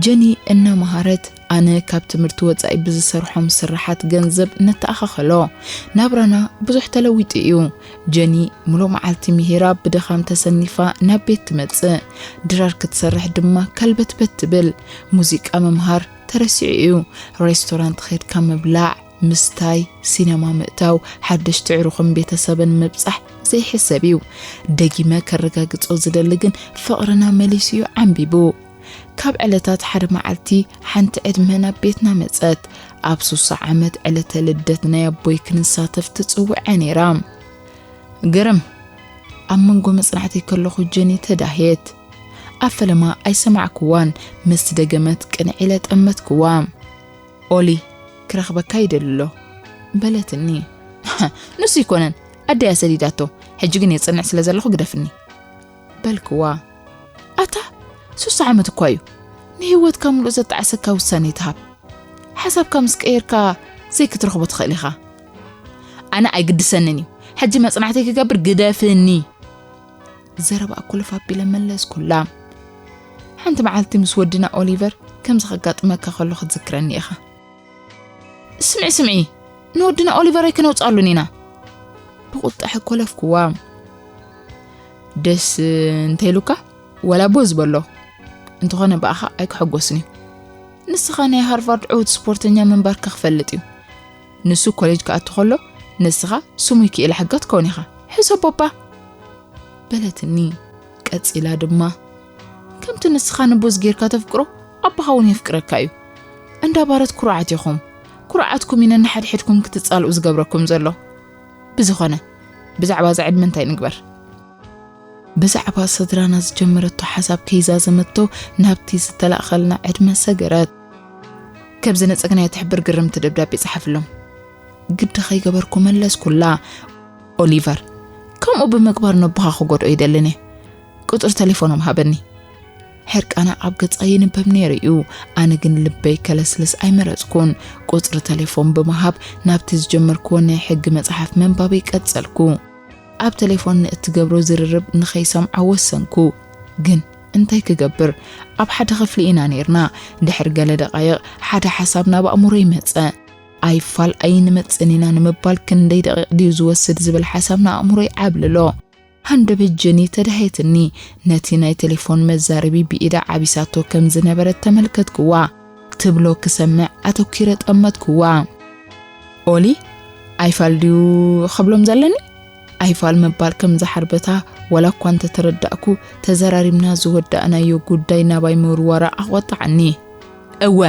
ጀኒ እናመሃረት፣ ኣነ ካብ ትምህርቲ ወጻኢ ብዝሰርሖም ስርሓት ገንዘብ ነተኣኻኸሎ። ናብራና ብዙሕ ተለዊጡ እዩ። ጀኒ ምሉእ መዓልቲ ምሂራ ብድኻም ተሰኒፋ ናብ ቤት ትመጽእ። ድራር ክትሰርሕ ድማ ከልበትበት ትብል። ሙዚቃ ምምሃር ተረሲዑ እዩ። ሬስቶራንት ኸድካ ምብላዕ፣ ምስታይ፣ ሲነማ ምእታው፣ ሓደሽቲ ዕሩኽን ቤተሰብን ምብጻሕ ዘይሕሰብ እዩ። ደጊመ ከረጋግጾ ዝደሊ ግን ፍቕርና መሊሱ እዩ ዓምቢቡ። ካብ ዕለታት ሓደ መዓልቲ ሓንቲ ዕድመ ናብ ቤትና መጸት። ኣብ ሱሳ ዓመት ዕለተ ልደት ናይ ኣቦይ ክንሳተፍ ትጽውዐ ነይራ። ግርም፣ ኣብ መንጎ መጽናዕተይ ከለኹ ጀኒ ተዳህየት። ኣብ ፈለማ ኣይሰማዕክዋን፣ ምስ ደገመት ቅንዕ ኢለ ጠመትክዋ። ኦሊ፣ ክረኽበካ ይደሊ ኣሎ፣ በለትኒ። ንሱ ይኮነን፣ ኣደያ ሰዲዳቶ፣ ሕጂ ግን የጽንዕ ስለ ዘለኹ ግደፍኒ፣ በልክዋ። ኣታ፣ ሱሳ ዓመት እኳ እዩ፣ ንህይወትካ ምሉእ ዘጣዕሰካ ውሳኔ ትሃብ። ሓሳብካ ምስ ቀየርካ ዘይክትረኽቦ ትኽእል ኢኻ። ኣነ ኣይግድሰንን እዩ፣ ሕጂ መጽናዕተይ ክገብር ግደፍኒ። ዘረባ ኮለፍ ኣቢለ መለስኩላ። ሓንቲ መዓልቲ ምስ ወድና ኦሊቨር ከምዚ ከጋጥመካ ከሎ ክትዝክረኒ ኢኻ። ስምዒ፣ ስምዒ፣ ንወድና ኦሊቨር ኣይክነውጽኣሉን ኢና። ብቁጣ ሕኮለፍኩዋ። ደስ እንተይሉካ፣ ወላ ቦ ዝበሎ። እንተኾነ ብኣኻ ኣይክሕጎስን እዩ። ንስኻ ናይ ሃርቫርድ ዕዉት ስፖርተኛ ምንባርካ ክፈልጥ እዩ። ንሱ ኮሌጅ ክኣቱ ከሎ፣ ንስኻ ስሙይ ክኢላ ሕጋ ትከውን ኢኻ። ሕሰቦ እባ። በለትኒ። ቀጺላ ድማ፣ ከምቲ ንስኻ ንቦዝ ጌርካ ተፍቅሮ፣ ኣቦኻ እውን የፍቅረካ እዩ። እንዳ ባረት ኩሩዓት ኢኹም። ኩርዓትኩም እዩ ነንሓድሕድኩም ክትጻልኡ ዝገብረኩም ዘሎ። ብዝኾነ፣ ብዛዕባ እዛ ዕድመ እንታይ ንግበር? ብዛዕባ ስድራና ዝጀመረቶ ሓሳብ ከይዛዘመቶ ናብቲ ዝተላእኸልና ዕድመ ሰገረት። ከም ዝነጸግናዮ ትሕብር ግርምቲ ደብዳቤ ጸሓፍሎም። ግዲ ከይገበርኩ መለስኩላ። ኦሊቨር፣ ከምኡ ብምግባር ነቦኻ ክጎድኦ ይደልን እየ። ቁጽሪ ተሌፎኖም ሃበኒ። ሕርቃና ኣብ ገጻ ይንበብ ነይሩ እዩ። ኣነ ግን ልበይ ከለስልስ ኣይመረጽኩን። ቁጽሪ ተሌፎን ብምሃብ ናብቲ ዝጀመርክዎ ናይ ሕጊ መጽሓፍ ምንባበይ ቀጸልኩ። ኣብ ተሌፎን ንእትገብሮ ዝርርብ ንኸይሰምዖ ወሰንኩ። ግን እንታይ ክገብር? ኣብ ሓደ ክፍሊ ኢና ነይርና። ድሕሪ ገለ ደቓይቕ ሓደ ሓሳብ ናብ ኣእምሮይ መጸ። ኣይፋል ኣይንመጽእን ኢና ንምባል ክንደይ ደቂቕ ድዩ ዝወስድ ዝብል ሓሳብ ንኣእምሮይ ዓብልሎ። ሃንደበት ጀኒ ተዳህየትኒ። ነቲ ናይ ቴሌፎን መዛረቢ ብኢዳ ዓቢሳቶ ከም ዝነበረት ተመልከትክዋ። ትብሎ ክሰምዕ ኣተኲረ ጠመትክዋ። ኦሊ፣ ኣይፋል ድዩ ክብሎም ዘለኒ? ኣይፋል ምባል ከም ዝሓርበታ ዋላ እኳ እንተተረዳእኩ፣ ተዘራሪብና ዝወዳእናዮ ጉዳይ ናባይ ምውርዋራ ኣቖጣዓኒ። እወ፣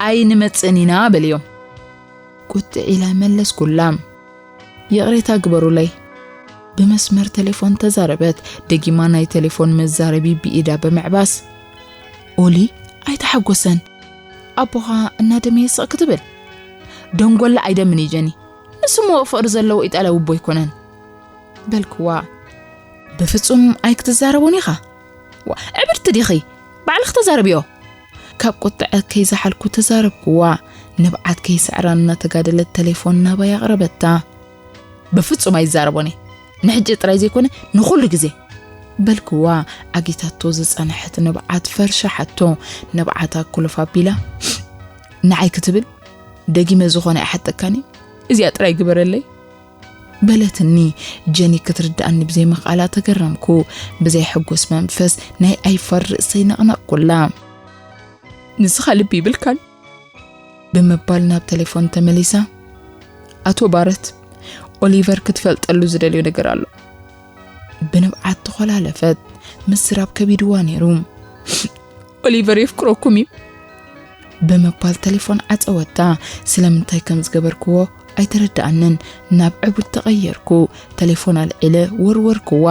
ኣይንመጽእን ኢና በልዮም። ቁጥዕ ኢለ መለስኩላ። ይቕሬታ ግበሩለይ። ብመስመር ቴሌፎን ተዛረበት። ደጊማ ናይ ቴሌፎን መዛረቢ ብኢዳ ብምዕባስ፣ ኦሊ ኣይተሓጎሰን። ኣቦኻ እናደመየ ስቕ ክትብል? ደንጎላ ኣይደምን እዩ ጀኒ። ንሱ እሞ ፍቕሪ ዘለዎ ኢጣልያዊ እቦ ኣይኮነን። በልክዋ። ብፍጹም ኣይክትዛረቦን ኢኻ። ዋ፣ ዕብድቲ ዲኺ? ባዕልኺ ተዛረብዮ። ካብ ቁጥዐ ከይዝሓልኩ ተዛረብክዋ። ንብዓት ከይስዕራ እናተጋደለት ተሌፎን ናባይ ኣቕረበታ። ብፍጹም ኣይዛረቦን እየ። ንሕጂ ጥራይ ዘይኮነ ንኹሉ ግዜ። በልክዋ። ዓጊታቶ ዝጸንሐት ንብዓት ፈርሻሓቶ። ንብዓታ ኩልፍ ኣቢላ፣ ንዓይ ክትብል ደጊመ ዝኾነ ኣይሓተካን እዩ። እዚኣ ጥራይ ግበረለይ። በለትኒ። ጀኒ ክትርድኣኒ ብዘይምኽኣላ ተገረምኩ። ብዘይ ሕጉስ መንፈስ ናይ ኣይፋል ርእሰይ ነቕነቕኩላ። ንስኻ ልቢ ይብልካን? ብምባል ናብ ተሌፎን ተመሊሳ። ኣቶ ባረት፣ ኦሊቨር ክትፈልጠሉ ዝደልዮ ነገር ኣሎ። ብንብዓት ተኾላለፈት። ምስራብ ከቢድዋ ነይሩ። ኦሊቨር የፍቅረኩም እዩ። ብምባል ተሌፎን ዓጸወታ። ስለምንታይ ከም ዝገበርክዎ ኣይተረድኣንን። ናብ ዕቡድ ተቐየርኩ። ተሌፎን ኣልዒለ ወርወርክዋ።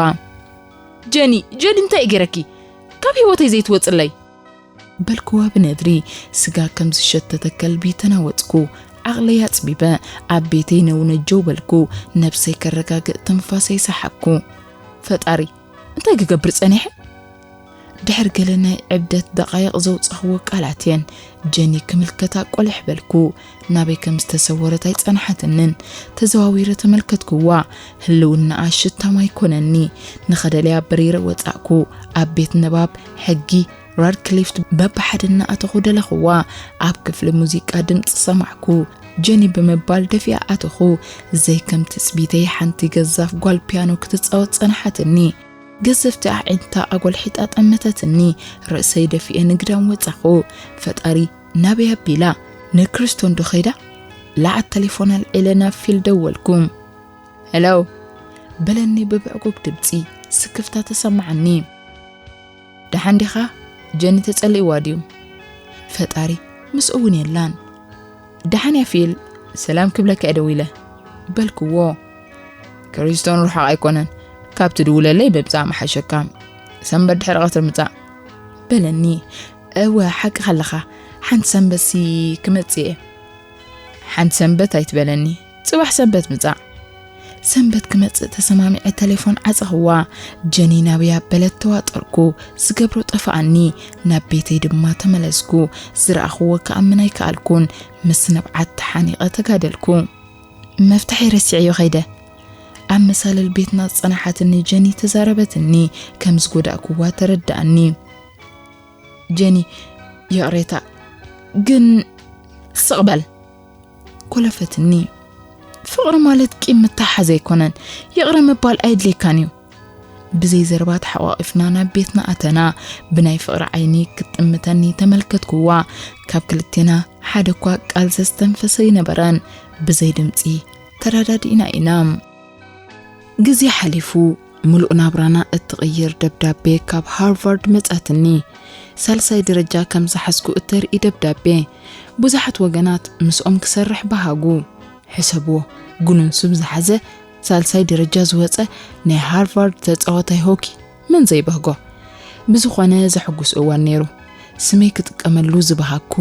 ጀኒ፣ ጀኒ፣ እንታይ እዩ ገይረኪ? ካብ ህይወተይ ዘይትወጽለይ። በልክዋ ብነድሪ። ስጋ ከም ዝሸተተ ከልቢ ተናወጽኩ። ዓቕለይ ኣጽቢበ። ኣብ ቤተይ ነውነጀው በልኩ። ነብሰይ ከረጋግእ ትንፋሰይ ሰሓብኩ። ፈጣሪ፣ እንታይ ክገብር ጸኒሐ? ድሕሪ ገለ ናይ ዕብደት ደቓይቕ ዘውጻኽዎ ቃላት እየን። ጀኒ ክምልከታ ቆልሕ በልኩ። ናበይ ከም ዝተሰወረት ኣይጸንሓትንን። ተዘዋዊረ ተመልከትክዋ። ህልውናኣ ሽታ ማይ ኮነኒ። ንኸደልያ በሪረ ወጻእኩ። ኣብ ቤት ንባብ፣ ሕጊ፣ ራድክሊፍት በብሓደ እናኣተኹ ደለኽዋ። ኣብ ክፍሊ ሙዚቃ ድምጺ ሰማዕኩ። ጀኒ ብምባል ደፊኣ ኣተኹ። ዘይከም ትጽቢተይ ሓንቲ ገዛፍ ጓል ፒያኖ ክትጻወት ጸንሓትኒ። ገዘፍቲ ኣዒንታ ኣጎልሒጣ ጠመተትኒ። ርእሰይ ደፊኤ ንግዳም ወጻኹ። ፈጣሪ ናበይ ኣቢላ? ንክሪስቶን ዶ ኸይዳ? ለዓት ተሌፎን ኣልዒለ ናብ ፊል ደወልኩ። ሄሎ፣ በለኒ ብብዕጉግ ድምጺ። ስክፍታ ተሰማዓኒ። ደሓን ዲኻ? ጀኒ ተጸሊእዋ ድዩ? ፈጣሪ፣ ምስኡ እውን የላን። ደሓን እያ ፊል፣ ሰላም ክብለካ እየ ደዊለ። በልክዎ። ክሪስቶን ርሑቕ ኣይኮነን፣ ካብ ትድውለለይ ምምጻእ ምሓሸካ። ሰንበት ድሕሪ ቀትሪ ምጻእ። በለኒ። እወ፣ ሓቅኻ ኣለኻ። ሓንቲ ሰንበትሲ ክመጽእ እየ። ሓንቲ ሰንበት ኣይትበለኒ፣ ጽባሕ ሰንበት ምጻእ። ሰንበት ክመጽእ ተሰማሚዐ ተሌፎን ዓጸኽዋ። ጀኒ ናበይ ኣበለት ተዋጠርኩ። ዝገብሮ ጠፍኣኒ። ናብ ቤተይ ድማ ተመለስኩ። ዝረኣኽዎ ክኣምን ኣይከኣልኩን። ምስ ንብዓት ተሓኒቐ ተጋደልኩ። መፍትሐይ ረሲዐዮ ኸይደ። ኣብ መሳልል ቤትና ዝጸናሓትኒ ጀኒ ተዛረበትኒ። ከም ዝጎዳእክዋ ተረድኣኒ። ጀኒ፣ ይቕሬታ፣ ግን ስቕ በል። ኮለፈትኒ። ፍቕሪ ማለት ቂም ምትሓዝ ኣይኮነን። ይቕረ ምባል ኣየድልየካን እዩ። ብዘይ ዘረባ ተሓቋቒፍና ናብ ቤትና ኣተና። ብናይ ፍቕሪ ዓይኒ ክትጥምተኒ ተመልከትክዋ። ካብ ክልቴና ሓደ እኳ ቃል ዘስተንፈሰ ኣይነበረን። ብዘይ ድምጺ ተረዳዲእና ኢና። ግዜ ሓሊፉ፣ ምሉእ ናብራና እትቕይር ደብዳቤ ካብ ሃርቫርድ መጻትኒ። ሳልሳይ ደረጃ ከም ዝሓዝኩ እተርኢ ደብዳቤ። ብዙሓት ወገናት ምስኦም ክሰርሕ በሃጉ። ሕሰብዎ፣ ጉኑን ስም ዝሓዘ ሳልሳይ ደረጃ ዝወጸ ናይ ሃርቫርድ ተጻዋታይ ሆኪ መን ዘይበህጎ? ብዝኾነ ዘሐጉስ እዋን ነይሩ። ስመይ ክጥቀመሉ ዝበሃግኩ፣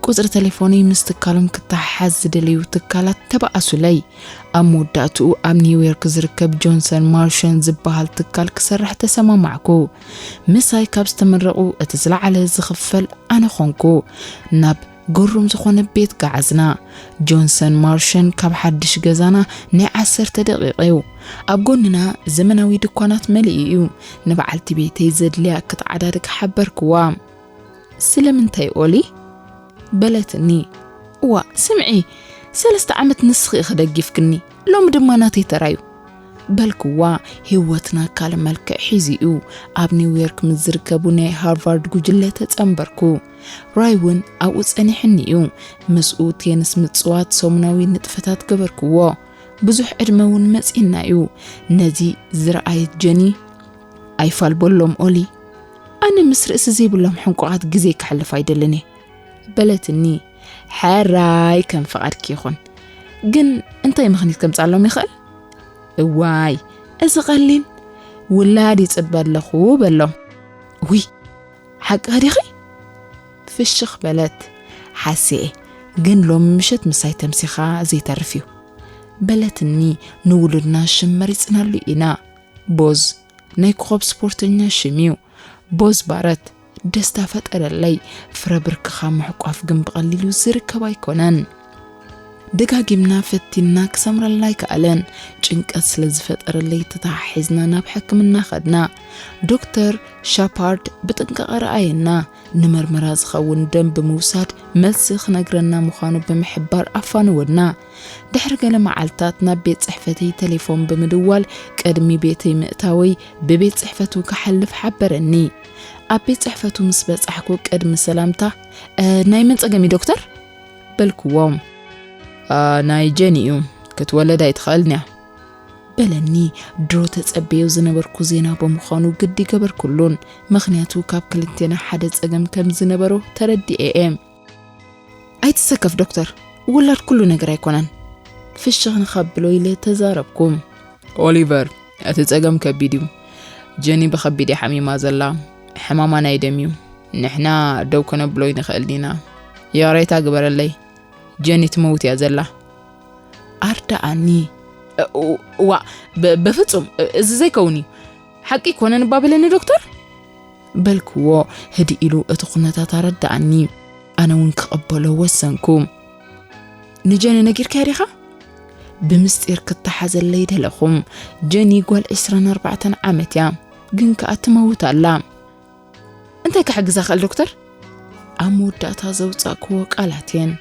ቁጽሪ ተሌፎነይ ምስ ትካሎም ክተሓሓዝ ዝደለዩ ትካላት ተባኣሱለይ። ኣብ መወዳእትኡ ኣብ ኒውዮርክ ዝርከብ ጆንሰን ማርሸን ዝበሃል ትካል ክሰርሕ ተሰማማዕኩ። ምሳይ ካብ ዝተመረቑ እቲ ዝለዓለ ዝኽፈል ኣነ ኾንኩ። ናብ ግሩም ዝኾነ ቤት ገዓዝና። ጆንሰን ማርሸን ካብ ሓድሽ ገዛና ናይ ዓሰርተ ደቂቕ እዩ። ኣብ ጎንና ዘመናዊ ድኳናት መሊኡ እዩ። ንበዓልቲ ቤተይ ዘድልያ ክትዓዳድግ ሓበርክዋ። ስለምንታይ ኦሊ? በለትኒ። እዋ፣ ስምዒ፣ ሰለስተ ዓመት ንስኺ ኢኺ ደጊፍክኒ፣ ሎሚ ድማ ናተይ ተራዩ። በልክዋ፣ ህይወትና ካልእ መልክዕ ሒዙ እዩ። ኣብ ኒውዮርክ ምስ ዝርከቡ ናይ ሃርቫርድ ጉጅለ ተጸንበርኩ። ራይ እውን ኣብኡ ጸኒሕኒ እዩ። ምስኡ ቴንስ ምጽዋት ሰሙናዊ ንጥፈታት ገበርክዎ። ብዙሕ ዕድመ እውን መጺእና እዩ። ነዚ ዝረኣየት ጀኒ፣ "ኣይፋል በሎም ኦሊ፣ ኣነ ምስ ርእሲ ዘይብሎም ሕንቁቓት ግዜ ከሕልፍ ኣይደልን እየ" በለትኒ። "ሕራይ፣ ከም ፍቓድኪ ይኹን። ግን እንታይ ምኽኒት ከምጻሎም ይኽእል?" "እዋይ፣ እዚ ቀሊል፣ ውላድ ይጽበ ኣለኹ" በሎም። "ውይ፣ ሓቅኺ ዲኺ?" ፍሽኽ በለት። "ሓስየ፣ ግን ሎሚ ምሸት ምሳይ ተምሲኻ ዘይተርፍ እዩ" በለትኒ። "ንውሉድና ሽም መሪጽናሉ ኢና። ቦዝ፣ ናይ ኮኸብ ስፖርተኛ ሽም እዩ። ቦዝ ባረት፣ ደስታ ፈጠረለይ። ፍረ ብርክኻ ምሕቋፍ ግን ብቐሊሉ ዝርከብ ኣይኮነን። ደጋጊምና ፈቲንና ክሰምረልና ኣይከኣለን። ጭንቀት ስለ ዝፈጠረለይ ተተሓሒዝና ናብ ሕክምና ኸድና። ዶክተር ሻፓርድ ብጥንቃቐ ረኣየና። ንመርመራ ዝኸውን ደም ብምውሳድ መልሲ ክነግረና ምዃኑ ብምሕባር ኣፋነወና። ድሕሪ ገለ መዓልታት ናብ ቤት ጽሕፈተይ ተሌፎን ብምድዋል ቅድሚ ቤተይ ምእታወይ ብቤት ጽሕፈቱ ክሓልፍ ሓበረኒ። ኣብ ቤት ጽሕፈቱ ምስ በጻሕኩ ቅድሚ ሰላምታ፣ "እ፣ ናይ መን ጸገም እዩ ዶክተር?" በልክዎ። "ኣ፣ ናይ ጀኒ እዩ። ክትወለድ ኣይትኽእልን እያ" በለኒ። ድሮ ተጸበዮ ዝነበርኩ ዜና ብምዃኑ ግዲ ገበርኩሉን። ምኽንያቱ ካብ ክልቴና ሓደ ጸገም ከም ዝነበሮ ተረዲኤ እየ። "ኣይትሰከፍ ዶክተር፣ ውላድ ኩሉ ነገር ኣይኮነን" ፍሽኽ ንኸብሎ ኢለ ተዛረብኩ። "ኦሊቨር፣ እቲ ጸገም ከቢድ እዩ። ጀኒ ብኸቢድ እያ ሓሚማ ዘላ። ሕማማ ናይ ደም እዩ። ንሕና ደው ከነብሎ ኣይንኽእልን ኢና። ይቕሬታ ግበረለይ። ጀኒ ትመውት እያ ዘላ" ኣርዳኣኒ። "እ-፣ እ-፣ እዋ፣ በ-፣ በፍጹም፣ እ-፣ እዚ ዘይከውን እዩ። ሓቂ ኣይኮነን እባ በለኒ ዶክተር" በልክዎ። ህድእ ኢሉ እቲ ኩነታት ኣረዳኣኒ። ኣነ እውን ክቕበሎ ወሰንኩ። "ንጀኒ ነጊርካያ ዲኻ?" "ብምስጢር ክተሓዘለይ ደለኹ። ጀኒ ጓል ዕስራን ኣርባዕተን ዓመት እያ፣ ግን ከኣ ትመውት ኣላ። እንታይ ክሕግዛ ክእል ዶክተር?" ኣብ መወዳእታ ዘውጻእክዎ ቃላት እየን።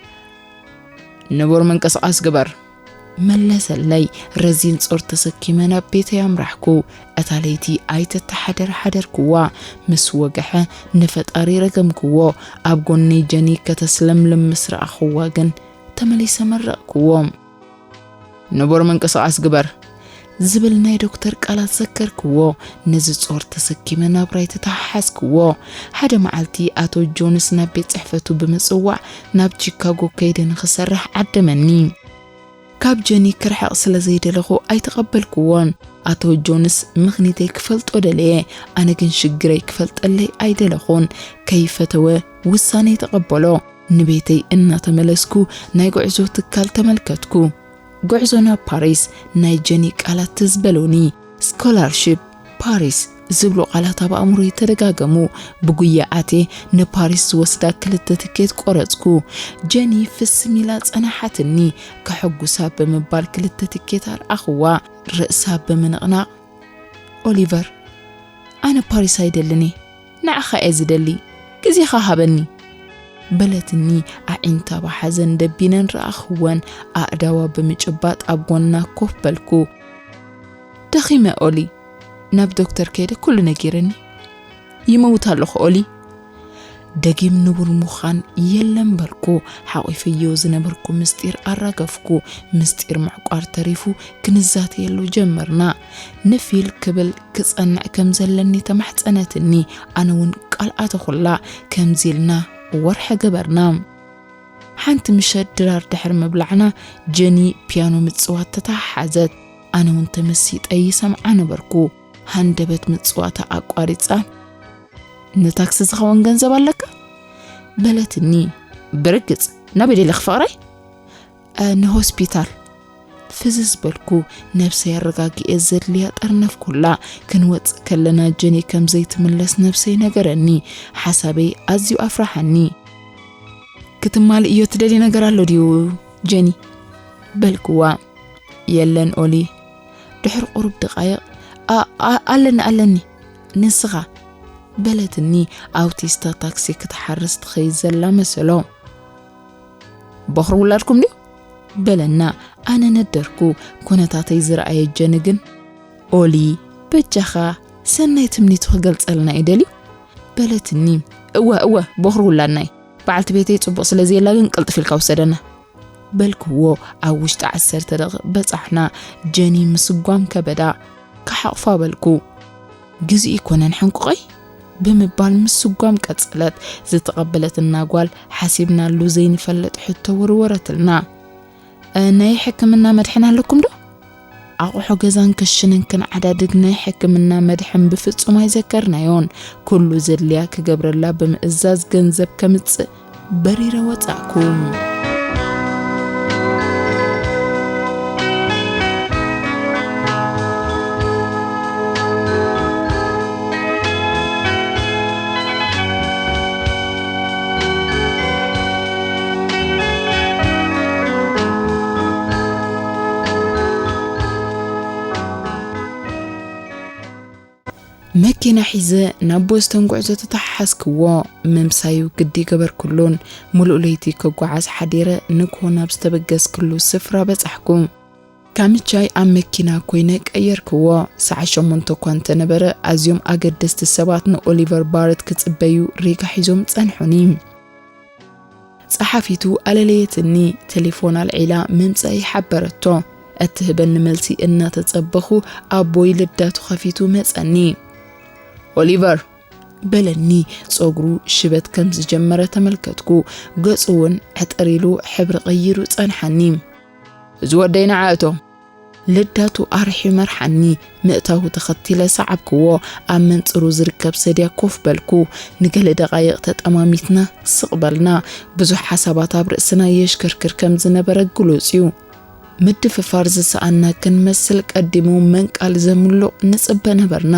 "ንቡር ምንቅስቓስ ግበር" መለሰለይ። ረዚን ጾር ተሰኪመ ናብ ቤተይ ኣምራሕኩ። እታ ለይቲ ኣይተተሓደር ሓደርክዋ። ምስ ወግሐ ንፈጣሪ ረገምክዎ። ኣብ ጎነይ ጀኒ ከተስለምልም ምስ ረኣኽዋ ግን ተመሊሰ መረቕክዎ። "ንቡር ምንቅስቓስ ግበር" ዝብል ናይ ዶክተር ቃላት ዘከርክዎ። ነዚ ጾር ተሰኪመ ናብራይ ተተሓሓዝክዎ። ሓደ መዓልቲ ኣቶ ጆንስ ናብ ቤት ጽሕፈቱ ብምጽዋዕ ናብ ቺካጎ ከይደ ንኽሰርሕ ዓደመኒ። ካብ ጀኒ ክርሕቕ ስለ ዘይደለኹ ኣይተቐበልክዎን። ኣቶ ጆንስ ምኽኒተይ ክፈልጦ ደለየ፣ ኣነ ግን ሽግረይ ክፈልጠለይ ኣይደለኹን። ከይፈተወ ውሳኔ ተቐበሎ። ንቤተይ እናተመለስኩ ናይ ጉዕዞ ትካል ተመልከትኩ። ጉዕዞ ናብ ፓሪስ፣ ናይ ጀኒ ቃላት ትዝ በሉኒ። ስኮላርሺፕ ፓሪስ ዝብሉ ቃላት ኣብ ኣእምሮይ ተደጋገሙ። ብጉያ ኣትየ ንፓሪስ ዝወስዳ ክልተ ትኬት ቆረጽኩ። ጀኒ ፍስም ኢላ ጸናሓትኒ። ከሐጉሳ ብምባል ክልተ ትኬት ኣርኣኽዋ። ርእሳ ብምንቕናቕ፣ "ኦሊቨር፣ ኣነ ፓሪስ ኣይደልን እየ፣ ንዓኻ እየ ዝደሊ፣ ግዜኻ ሃበኒ" በለትኒ። ኣዒንታ ብሓዘን ደቢነን ረኣኽወን። ኣእዳዋ ብምጭባጥ ኣብ ጎና ኮፍ በልኩ። "ደኺመ ኦሊ፣ ናብ ዶክተር ከይደ ኩሉ ነጊርኒ። ይመውት ኣለኹ ኦሊ" ደጊም ንቡር ምዃን የለን በልኩ። ሓቒፈዮ ዝነበርኩ ምስጢር ኣራገፍኩ። ምስጢር ምዕቋር ተሪፉ ክንዛተየሉ ጀመርና። ንፊል ክብል ክጸንዕ ከም ዘለኒ ተማሕጸነትኒ። ኣነ እውን ቃል ኣተኹላ። ከምዚ ኢልና ወርሒ ገበርና። ሓንቲ ምሸት ድራር ድሕሪ ምብላዕና ጀኒ ፒያኖ ምጽዋት ተተሓሓዘት። ኣነ እውን ተመሲጠ ይሰምዓ ነበርኩ። ሃንደበት ምጽዋታ ኣቋሪጻ፣ "ንታክሲ ዝኸውን ገንዘብ ኣለካ?" በለትኒ። "ብርግጽ፣ ናበይ ደለኺ ፍቕረይ?" "እ፣ ንሆስፒታል።" ፍዝዝ በልኩ። ነብሰይ ኣረጋጊኤ ዘድልያ ጠርነፍኩላ። ክንወጽእ ከለና ጀኒ ከም ዘይትምለስ ነብሰይ ነገረኒ። ሓሳበይ ኣዝዩ ኣፍራሓኒ። "ክትማልእዮ ትደልዮ ነገር ኣሎ ድዩ ጀኒ?" በልክዋ። "የለን ኦሊ፣ ድሕሪ ቁሩብ ደቓይቕ፣ ኣ-፣ ኣ-፣ ኣለኒ፣ ኣለኒ፣ ንስኻ?" በለትኒ። ኣውቲስታ ታክሲ ክትሓርስ ትኸይድ ዘላ መሰሎ። "ቦኽሪ ውላድኩም ድዩ?" በለና። ኣነ ነደርኩ። ኩነታተይ ዝረኣየ ጀኒ ግን፣ "ኦሊ፣ በጃኻ፣ ሰናይ ትምኒቱ ክገልጸልና እዩ ደልዩ?" በለትኒ። "እወ፣ እወ፣ ቦኽሪ ውላድና እዩ። በዓልቲ ቤተይ ጽቡቕ ስለ ዘየላ ግን ቅልጥፍ ኢልካ ውሰደና።" በልክዎ። ኣብ ውሽጢ ዓሰርተ ደቂቕ በጻሕና። ጀኒ ምስጓም ከበዳ። ክሓቑፋ በልኩ። "ግዜኡ ኣይኮነን ሕንቁቐይ?" ብምባል ምስጓም ቀጸለት። ዝተቐበለትና ጓል ሓሲብናሉ ዘይንፈልጥ ሕቶ ወርወረትልና። "እ፣ ናይ ሕክምና መድሕን ኣለኩም ዶ?" ኣቑሑ ገዛን ክሽንን ክንዓዳድግ ናይ ሕክምና መድሕን ብፍጹም ኣይዘከርናዮን። ኩሉ ዘድልያ ክገብረላ ብምእዛዝ ገንዘብ ከምጽእ በሪረ ወጻእኩ። መኪና ሒዘ ናብ ቦስተን ጉዕዞ ተተሓሓዝክዎ። ምምሳዩ ግዲ ገበርኩሉን። ሙሉእ ለይቲ ክጓዓዝ ሓዲረ፣ ንግሆ ናብ ዝተበገስክሉ ስፍራ በጻሕኩ። ካምቻይ ኣብ መኪና ኮይነ ቀየርክዎ። ሰዓት ሸሞንተ እኳ እንተነበረ፣ ኣዝዮም ኣገደስቲ ሰባት ንኦሊቨር ባረት ክጽበዩ ሪጋ ሒዞም ጸንሑኒ። ጸሓፊቱ ኣለለየትኒ። ቴሌፎን ኣልዒላ ምምጻእ ይሓበረቶ። እትህበኒ መልሲ እናተጸበኹ ኣቦይ ልዳቱ ከፊቱ መጸኒ። "ኦሊቨር!" በለኒ። ጸጉሩ ሽበት ከም ዝጀመረ ተመልከትኩ። ገጹ እውን ዕጥር ኢሉ ሕብሪ ቀይሩ ጸንሓኒ። "እዚ ወደይ ንዓ እቶ!" ልዳቱ ኣርሒዩ መርሓኒ። ምእታዉ ተኸቲለ ሰዓብክዎ። ኣብ መንጽሩ ዝርከብ ሰድያ ኮፍ በልኩ። ንገለ ደቓይቕ ተጠማሚትና ስቕ በልና። ብዙሕ ሓሳባት ኣብ ርእስና የሽክርክር ከም ዝነበረ ግሉጽ እዩ። ምድፍፋር ዝሰኣና ክንመስል ቀዲሙ መንቃል ዘምሉቕ ንጽበ ነበርና።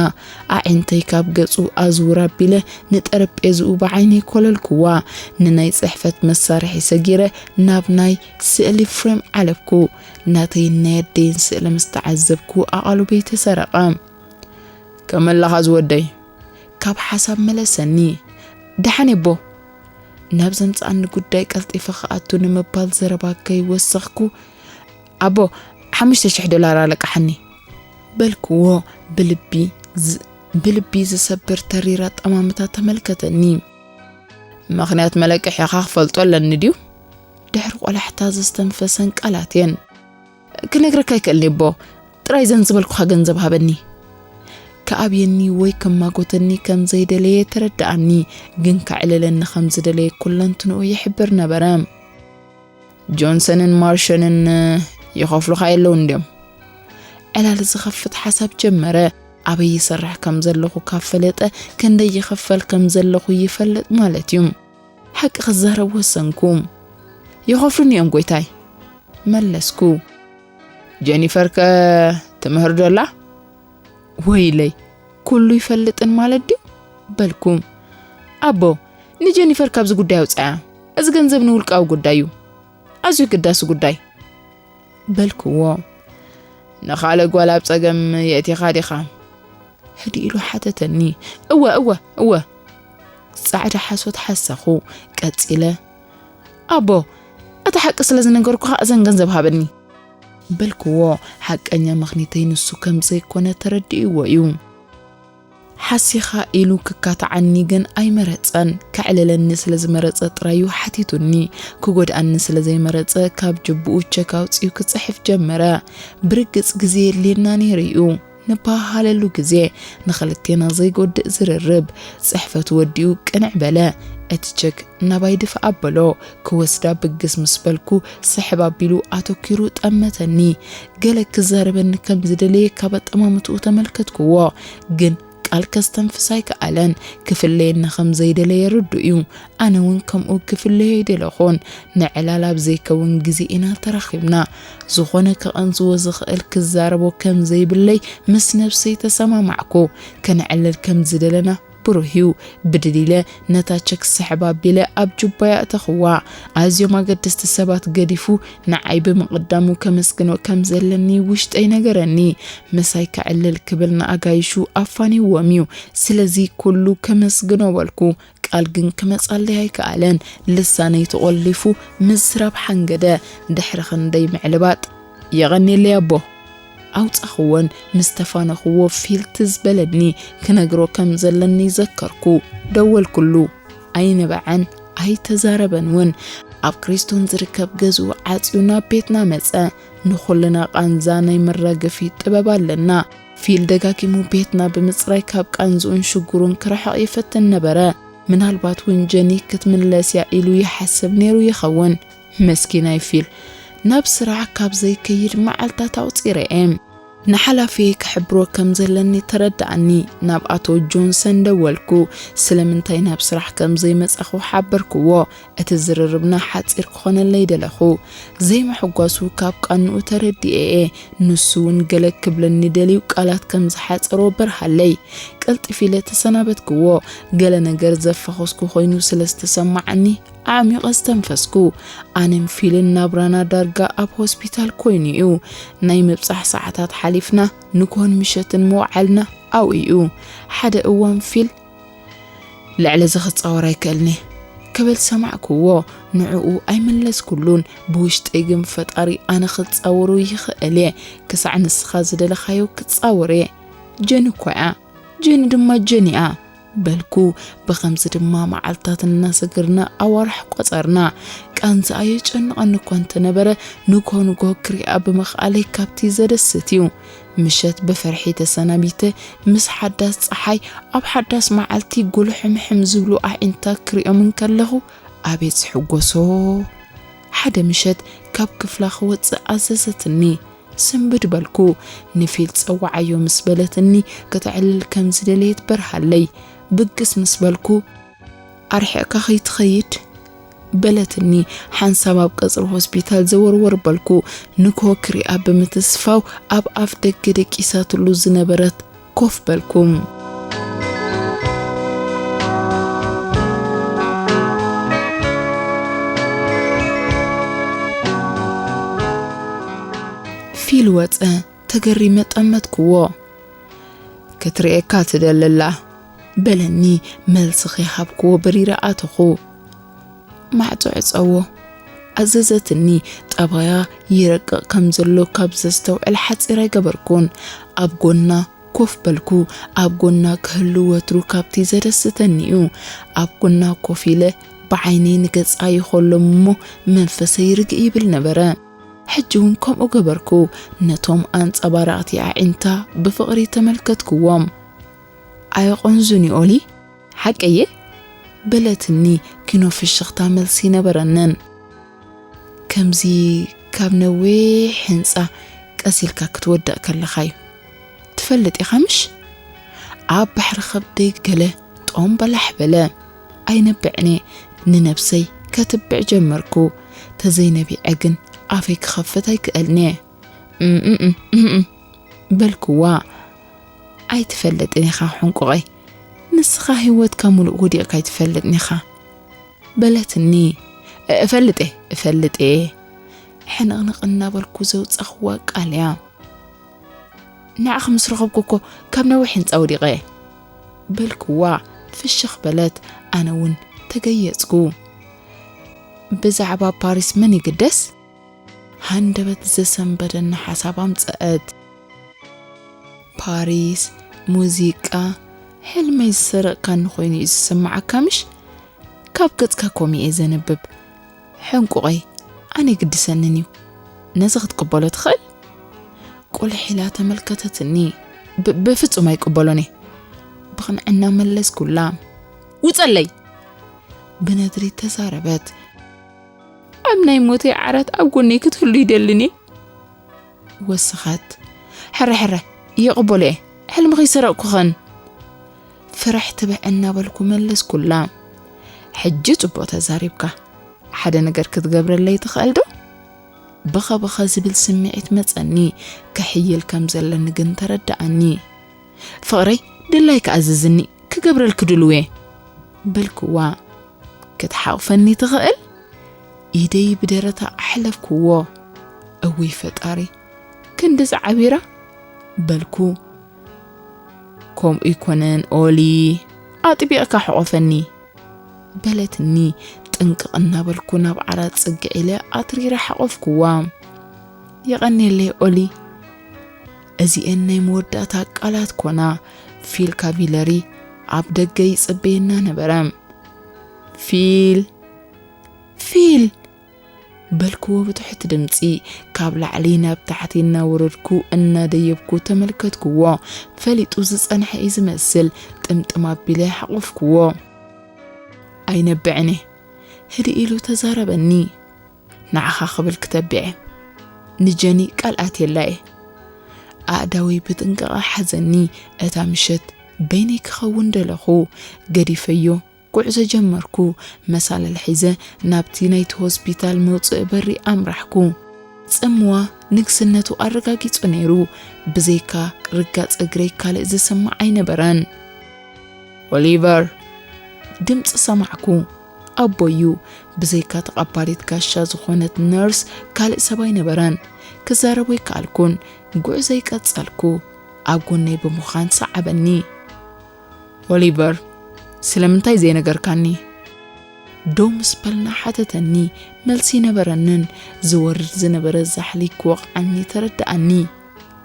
ኣዒንተይ ካብ ገጹ ኣዝውር ኣቢለ ንጠረጴዝኡ ብዓይነይ ኮለልኩዋ። ንናይ ጽሕፈት መሳርሒ ሰጊረ ናብ ናይ ስእሊ ፍሬም ዓለብኩ። ናተይን ናይ ኣደይን ስእሊ ምስ ተዓዘብኩ ኣቓልቦይ ተሰረቐ። "ከመይ ኣለኻ ዝወደይ?" ካብ ሓሳብ መለሰኒ። "ደሓን እየ ኣቦ?" ናብ ዘምጽኣኒ ጉዳይ ቀልጢፈ ክኣቱ ንምባል ዘረባ ከይወሰኽኩ፣ "ኣቦ፣ ሓሙሽተ ሽሕ ዶላር ኣለቃሓኒ" በልክዎ። ብልቢ ዝ-፣ ብልቢ ዝሰብር ተሪር ኣጠማምታ ተመልከተኒ። "ምኽንያት መለቀሒኻ ክፈልጦ ኣለኒ ድዩ?" ድሕሪ ቆላሕታ ዘስተንፈሰን ቃላት እየን። "ክነግረካ ኣይክእልን እየ ኣቦ፣ ጥራይ ዘን ዝበልኩኻ ገንዘብ ሃበኒ። ክኣብየኒ ወይ ክማጎተኒ ከም ዘይደለየ ተረድኣኒ፣ ግን ከዕልለኒ ከም ዝደለየ ኩለንትንኡ ይሕብር ነበረ። ጆንሰንን ማርሸንን ይኸፍሉኻ የለውን ድዮም?" ዕላል ዝኸፍት ሓሳብ ጀመረ። ኣበይ ይሰርሕ ከም ዘለኹ ካብ ፈለጠ፣ ክንደይ ይኽፈል ከም ዘለኹ ይፈልጥ ማለት እዩ። ሓቂ ክዛረብ ወሰንኩ። "ይኸፍሉኒ እዮም ጎይታይ" መለስኩ። "ጀኒፈር ከ ትምህር ዶ ኣላ?" "ወይለይ፣ ኩሉ ይፈልጥን ማለት ድዩ?" በልኩ። "ኣቦ፣ ንጀኒፈር ካብዚ ጉዳይ ኣውጽኣያ። እዚ ገንዘብ ንውልቃዊ ጉዳይ እዩ። ኣዝዩ ግዳሲ ጉዳይ" በልክዎ። "ንኻልእ ጓል ኣብ ጸገም የእቲኻ ዲኻ?" ህድእ ኢሉ ሓተተኒ። "እወ፣ እወ፣ እወ!" ጻዕዳ ሓሶት ሓሰኹ። ቀጺለ፣ "ኣቦ፣ እቲ ሓቂ ስለ ዝነገርኩኻ እዘን ገንዘብ ሃበኒ" በልክዎ። ሓቀኛ ምኽኒተይ ንሱ ከም ዘይኮነ ተረዲእዎ እዩ። ሓሲኻ ኢሉ ክካትዓኒ ግን ኣይመረጸን። ከዕልለኒ ስለ ዝመረጸ ጥራዩ ሓቲቱኒ። ክጎድኣኒ ስለ ዘይመረጸ ካብ ጅብኡ ቸክ ኣውጺኡ ክጽሕፍ ጀመረ። ብርግጽ ግዜ የድልየና ነይሩ እዩ። ንበሃሃለሉ ግዜ፣ ንኽልቴና ዘይጎድእ ዝርርብ። ጽሕፈቱ ወዲኡ ቅንዕ በለ። እቲ ቸክ ናባይ ድፍእ ኣበሎ። ክወስዳ ብግስ ምስ በልኩ፣ ስሕብ ኣቢሉ ኣተኲሩ ጠመተኒ። ገለ ክዛረበኒ ከም ዝደለየ ካብ ኣጠማምትኡ ተመልከትክዎ። ግን ቃል ከስተንፍስ ኣይከኣለን። ክፍለየኒ ከም ዘይደለየ ርዱእ እዩ። ኣነ እውን ከምኡ ክፍለዮ ኣይደለኹን። ንዕላል ኣብ ዘይከውን ግዜ ኢና ተራኺብና። ዝኾነ ክቐንዝዎ ዝኽእል ክዛረቦ ከም ዘይብለይ ምስ ነብሰይ ተሰማማዕኩ። ከነዕልል ከም ዝደለና ብሩህ እዩ። ብድድ ኢለ ነታ ቸክ ስሕብ ኣቢለ ኣብ ጁባይ ኣእተኽዋ። ኣዝዮም ኣገደስቲ ሰባት ገዲፉ ንዓይ ብምቕዳሙ ከመስግኖ ከም ዘለኒ ውሽጠይ ነገረኒ። ምሳይ ከዕልል ክብል ንኣጋይሹ ኣፋንይዎም እዩ። ስለዚ ኩሉ ከመስግኖ በልኩ። ቃል ግን ክመጻለይ ኣይከኣለን። ልሳነይ ተቖሊፉ ምዝራብ ሓንገደ። ድሕሪ ክንደይ ምዕልባጥ፣ "የቐንየለይ ኣቦ!" ኣውጻኽዎን ምስ ተፋነኽዎ ፊል ትዝ በለኒ። ክነግሮ ከም ዘለኒ ዘከርኩ። ደወልኩሉ። ኣይነበዐን፣ ኣይተዛረበን እውን። ኣብ ክሪስቶን ዝርከብ ገዝኡ ዓጽዩ ናብ ቤትና መጸ። ንኹልና ቃንዛ ናይ መራገፊ ጥበብ ኣለና። ፊል ደጋጊሙ ቤትና ብምጽራይ ካብ ቃንዝኡን ሽጉሩን ክርሕቕ ይፈትን ነበረ። ምናልባት እውን ጀኒ ክትምለስ እያ ኢሉ ይሓስብ ነይሩ ይኸውን። መስኪናይ ፊል። ናብ ስራሕ ካብ ዘይከይድ መዓልታት ኣቑጺረ እየ። ንሓላፊየ ክሕብሮ ከም ዘለኒ ተረድኣኒ። ናብ ኣቶ ጆንሰን ደወልኩ። ስለምንታይ ናብ ስራሕ ከም ዘይመጻኹ ሓበርክዎ። እቲ ዝርርብና ሓጺር ክኾነለይ ደለኹ። ዘይምሕጓሱ ካብ ቃንኡ ተረዲኤ እየ። ንሱ እውን ገለ ክብለኒ ደልዩ ቃላት ከም ዝሓጸሮ በርሃለይ። ቀልጢፍ ኢለ ተሰናበትክዎ። ገለ ነገር ዘፋኾስኩ ኮይኑ ስለ ዝተሰማዓኒ ኣዕሚቐ ዝተንፈስኩ። ኣነን ፊልን ናብራና ዳርጋ ኣብ ሆስፒታል ኮይኑ እዩ። ናይ ምብጻሕ ሰዓታት ሓሊፍና ንግሆን ምሸትን ምውዓልና ኣብኡ እዩ። ሓደ እዋን ፊል ልዕሊ እዚ ክጻወር ኣይክእልን እየ ክብል ሰማዕክዎ። ንዕኡ ኣይመለስኩሉን። ብውሽጠይ ግን ፈጣሪ ኣነ ክጻወሮ ይኽእል እየ። ክሳዕ ንስኻ ዝደለኻዮ ክጻወር እየ። ጀኒ እኮ እያ። ጀኒ ድማ ጀኒ እያ በልኩ። ብኸምዚ ድማ መዓልታት እናሰገርና ኣዋርሕ ቆጸርና። ቃንዛኣ የጨንቐኒ እኳ እንተነበረ ንግሆ ንግሆ ክሪኣ ብምኽኣለይ ካብቲ ዘደስት እዩ። ምሸት ብፍርሒ ተሰናቢተ ምስ ሓዳስ ጸሓይ ኣብ ሓዳስ መዓልቲ ጉልሕምሕም ዝብሉ ኣዒንታ ክሪኦም እንከለኹ ኣቤት ዝሕጎሶ። ሓደ ምሸት ካብ ክፍላ ክወጽእ ኣዘዘትኒ። ስንብድ በልኩ። ንፊል ጸውዓዮ ምስ በለትኒ ከተዕልል ከም ዝደለየት በርሃለይ። ብግስ ምስ በልኩ ኣርሒቕካ ከይትኸይድ በለትኒ። ሓንሳብ ኣብ ቀጽሪ ሆስፒታል ዘወርወር በልኩ። ንግሆ ክሪኣ ብምትስፋው ኣብ ኣፍ ደገ ደቂሳትሉ ዝነበረት ኮፍ በልኩ። ፊል ወጸ። ተገሪመ ጠመትክዎ። "ክትርእየካ ትደሊ ኣላ" በለኒ። መልሲ ከይሃብክዎ በሪረ ኣተኹ። "ማዕጾ ዕጸዎ" ኣዘዘትኒ። ጠባያ ይረቅቕ ከም ዘሎ ካብ ዘስተውዕል ሓጺር ኣይገበርኩን። ኣብ ጎና ኮፍ በልኩ። ኣብ ጎና ክህሉ ወትሩ ካብቲ ዘደስተኒ እዩ። ኣብ ጎና ኮፍ ኢለ ብዓይነይ ንገጻ ይኸሎም እሞ መንፈሰይ ርግእ ይብል ነበረ። ሕጂ እውን ከምኡ ገበርኩ። ነቶም ኣንጸባራቕቲ ኣዒንታ ብፍቕሪ ተመልከትክዎም። "ኣየቖንዙን እዩ ኦሊ፣ ሓቀየ?" በለትኒ። ኪኖ ፍሽኽታ መልሲ ነበረንን። "ከምዚ ካብ ነዊሕ ህንጻ ቀስ ኢልካ ክትወድቕ ከለኻ እዩ። ትፈልጥ ኢኻ ምሽ?" ኣብ ባሕሪ ከብደይ ገለ ጦም በላሕ በለ። ኣይነብዕን እየ። ንነብሰይ ከትብዕ ጀመርኩ። ተዘይነቢዐ ግን ኣፈይ ክኸፍት ኣይክእልን እየ። "እም፣ እም፣ እም፣ እም፣ እም" በልክዋ። "ኣይትፈልጥን ኢኻ ሕንቁቐይ። ንስኻ ህይወትካ ሙሉእ ወዲቕካ ኣይትፈልጥን ኢኻ" በለትኒ። "እፈልጥ እየ፣ እፈልጥ እየ" ሕንቕንቕ እናበልኩ ዘውጻኽዋ ቃል እያ። "ንዓኺ ምስ ረኸብኩ እኮ ካብ ነዊሕ ህንጻ ወዲቐ" በልክዋ። ፍሽኽ በለት። ኣነ እውን ተገየጽኩ። "ብዛዕባ ፓሪስ መን ይግደስ?" ሃንደበት ዘሰንበደኒ ሓሳብ ኣምጸአት። "ፓሪስ፣ ሙዚቃ፣ ሕልመይ ዝሰረቕካኒ ኮይኑ እዩ ዝስምዓካ ምሽ? ካብ ገጽካ ኮሚኤ ዘንብብ። ሕንቁቐይ፣ ኣነ ይግድሰንን እዩ። ነዚ ክትቅበሎ ትኽእል?" ቁልሕ ኢላ ተመልከተትኒ። "ብ-፣ ብፍጹም ኣይቅበሎን እየ" ብቕንዕና መለስኩላ። "ውጸለይ!" ብነድሪ ተዛረበት። ኣብ ናይ ሞተይ ዓራት ኣብ ጎነይ ክትህሉ ይደልኒ። ወሰኸት። ሕረ ሕረ፣ ይቕበሎ እየ። ሕልሚ ከይሰረቕኩኸን። ፍርሕ ትብዕ እናበልኩ መለስኩላ። ሕጂ ጽቡቕ ተዛሪብካ። ሓደ ነገር ክትገብረለይ ትኽእል ዶ? በኸ በኸ ዝብል ስምዒት መጸኒ። ክሕይል ከም ዘለኒ ግን ተረድኣኒ። ፍቕረይ፣ ድላይካ ኣዝዝኒ፣ ክገብረልኪ ድልው እየ። በልክዋ። ክትሓቑፈኒ ትኽእል? ኢደይ ብደረታ ኣሕለፍክዎ። እውይ ፈጣሪ፣ ክንድዚ ዓቢራ? በልኩ። ከምኡ ይኮነን ኦሊ፣ ኣጥቢቕካ ሕቆፈኒ። በለትኒ። ጥንቅቕ እናበልኩ ናብ ዓራት ጽግዕ ኢለ ኣትሪረ ሓቆፍክዋ። የቐንየለይ ኦሊ። እዚኤን ናይ መወዳእታ ቃላት ኮና። ፊል ካቪለሪ ኣብ ደገ ይጽበየና ነበረ። ፊል፣ ፊል! በልክዎ ብትሑት ድምጺ። ካብ ላዕሊ ናብ ታሕቲ እናወረድኩ እናደየብኩ ተመልከትክዎ። ፈሊጡ ዝጸንሐ እዩ ዝመስል። ጥምጥም ኣቢለ ሓቆፍክዎ። ኣይነብዕን እየ፣ ህድእ ኢሉ ተዛረበኒ። ንዓኻ ክብል ክተብዐ፣ ንጀኒ ቃል ኣትየላ እየ። ኣእዳወይ ብጥንቃቐ ሓዘኒ። እታ ምሸት በይነይ ክኸውን ደለኹ። ገዲፈዮ፣ ጉዕዞ ጀመርኩ። መሳልል ሒዘ ናብቲ ናይቲ ሆስፒታል መውጽኢ በሪ ኣምራሕኩ። ጽምዋ ንግስነቱ ኣረጋጊጹ ነይሩ። ብዘይካ ርጋጽ እግረይ ካልእ ዝስማዕ ኣይነበረን። ኦሊቨር! ድምጺ ሰማዕኩ። ኣቦዩ፣ ብዘይካ ተቐባሊት ጋሻ ዝኾነት ነርስ ካልእ ሰብ ኣይነበረን። ክዛረቦ ኣይከኣልኩን። ጉዕዞይ ቀጸልኩ። ኣብ ጎነይ ብምዃን ሰዓበኒ። ኦሊቨር፣ ስለምንታይ ዘይነገርካኒ? ደው ምስ በልና ሓተተኒ። መልሲ ኣይነበረንን። ዝወርድ ዝነበረ ዛሕሊ ክወቕዓኒ ተረድኣኒ።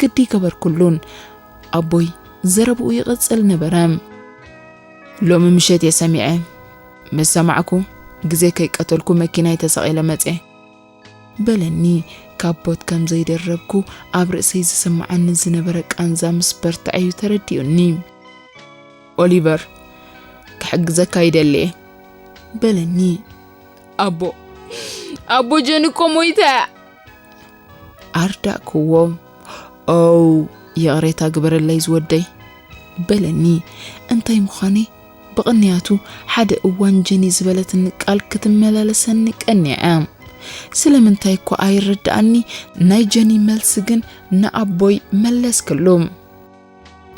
ግዲ ገበርኩሉን። ኣቦይ፣ ዘረብኡ ይቕጽል ነበረ። ሎሚ ምሸት እየ ሰሚዐ። ምስ ሰማዕኩ፣ ግዜ ከይቀተልኩ መኪናይ ተሰቒለ መጽየ። በለኒ። ካቦት ከም ዘይደረብኩ ኣብ ርእሰይ ዝስምዓኒ ዝነበረ ቃንዛ ምስ በርትዐ እዩ ተረዲኡኒ። ኦሊቨር፣ ክሕግዘካ ይደሊ እየ። በለኒ። ኣቦ፣ ኣቦ ጀኒ እኮ ሞይታ እያ። ኣርዳእክዎ። ኦው፣ ይቕሬታ ግበረለይ ዝወደይ። በለኒ። እንታይ ምዃነይ ብቕንያቱ ሓደ እዋን ጀኒ ዝበለትኒ ቃል ክትመላለሰኒ ቀኒዐ። ስለምንታይ እኳ ኣይረድኣኒ፣ ናይ ጀኒ መልሲ ግን ንኣቦይ መለስክሉ።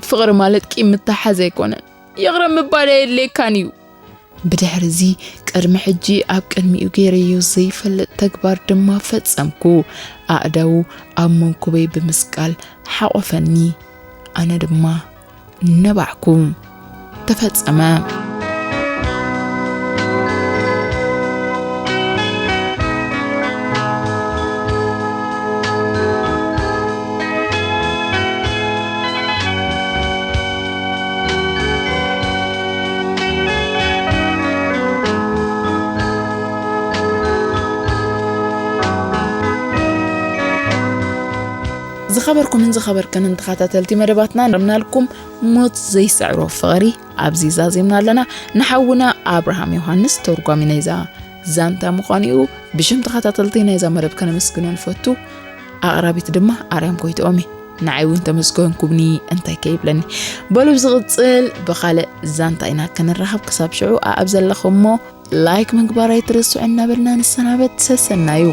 ፍቕሪ ማለት ቂም ምትሓዝ ኣይኮነን። ይቕረ ምባል ኣየድልየካን እዩ። ብድሕሪ እዚ ቅድሚ ሕጂ ኣብ ቅድሚኡ ገይረዮ ዘይፈልጥ ተግባር ድማ ፈጸምኩ። ኣእዳዉ ኣብ መንኩበይ ብምስቃል ሓቖፈኒ። ኣነ ድማ ነባዕኩ። ተፈጸመ። ዝኸበርኩምን ዝኸበርክንን ተኸታተልቲ መደባትና፣ ረምናልኩም ሞት ዘይስዕሮ ፍቕሪ ኣብዚ ዛዚምና ኣለና። ንሓውና ኣብርሃም ዮሃንስ ተርጓሚ ናይዛ ዛንታ ምዃኑ እዩ። ብሽም ተኸታተልቲ ናይዛ መደብ ከነመስግኖ ንፈቱ። ኣቕራቢት ድማ ኣርያም ኮይትኦም እየ። ንዓይ እውን ተመስገንኩምኒ እንታይ ከይብለኒ። በሉ ብዝቕጽል ብኻልእ ዛንታ ኢና ክንራኸብ። ክሳብ ሽዑ ኣኣብ ዘለኹሞ ላይክ ምግባር ኣይትረስዑ እናበልና ንሰናበት። ሰሰናዩ።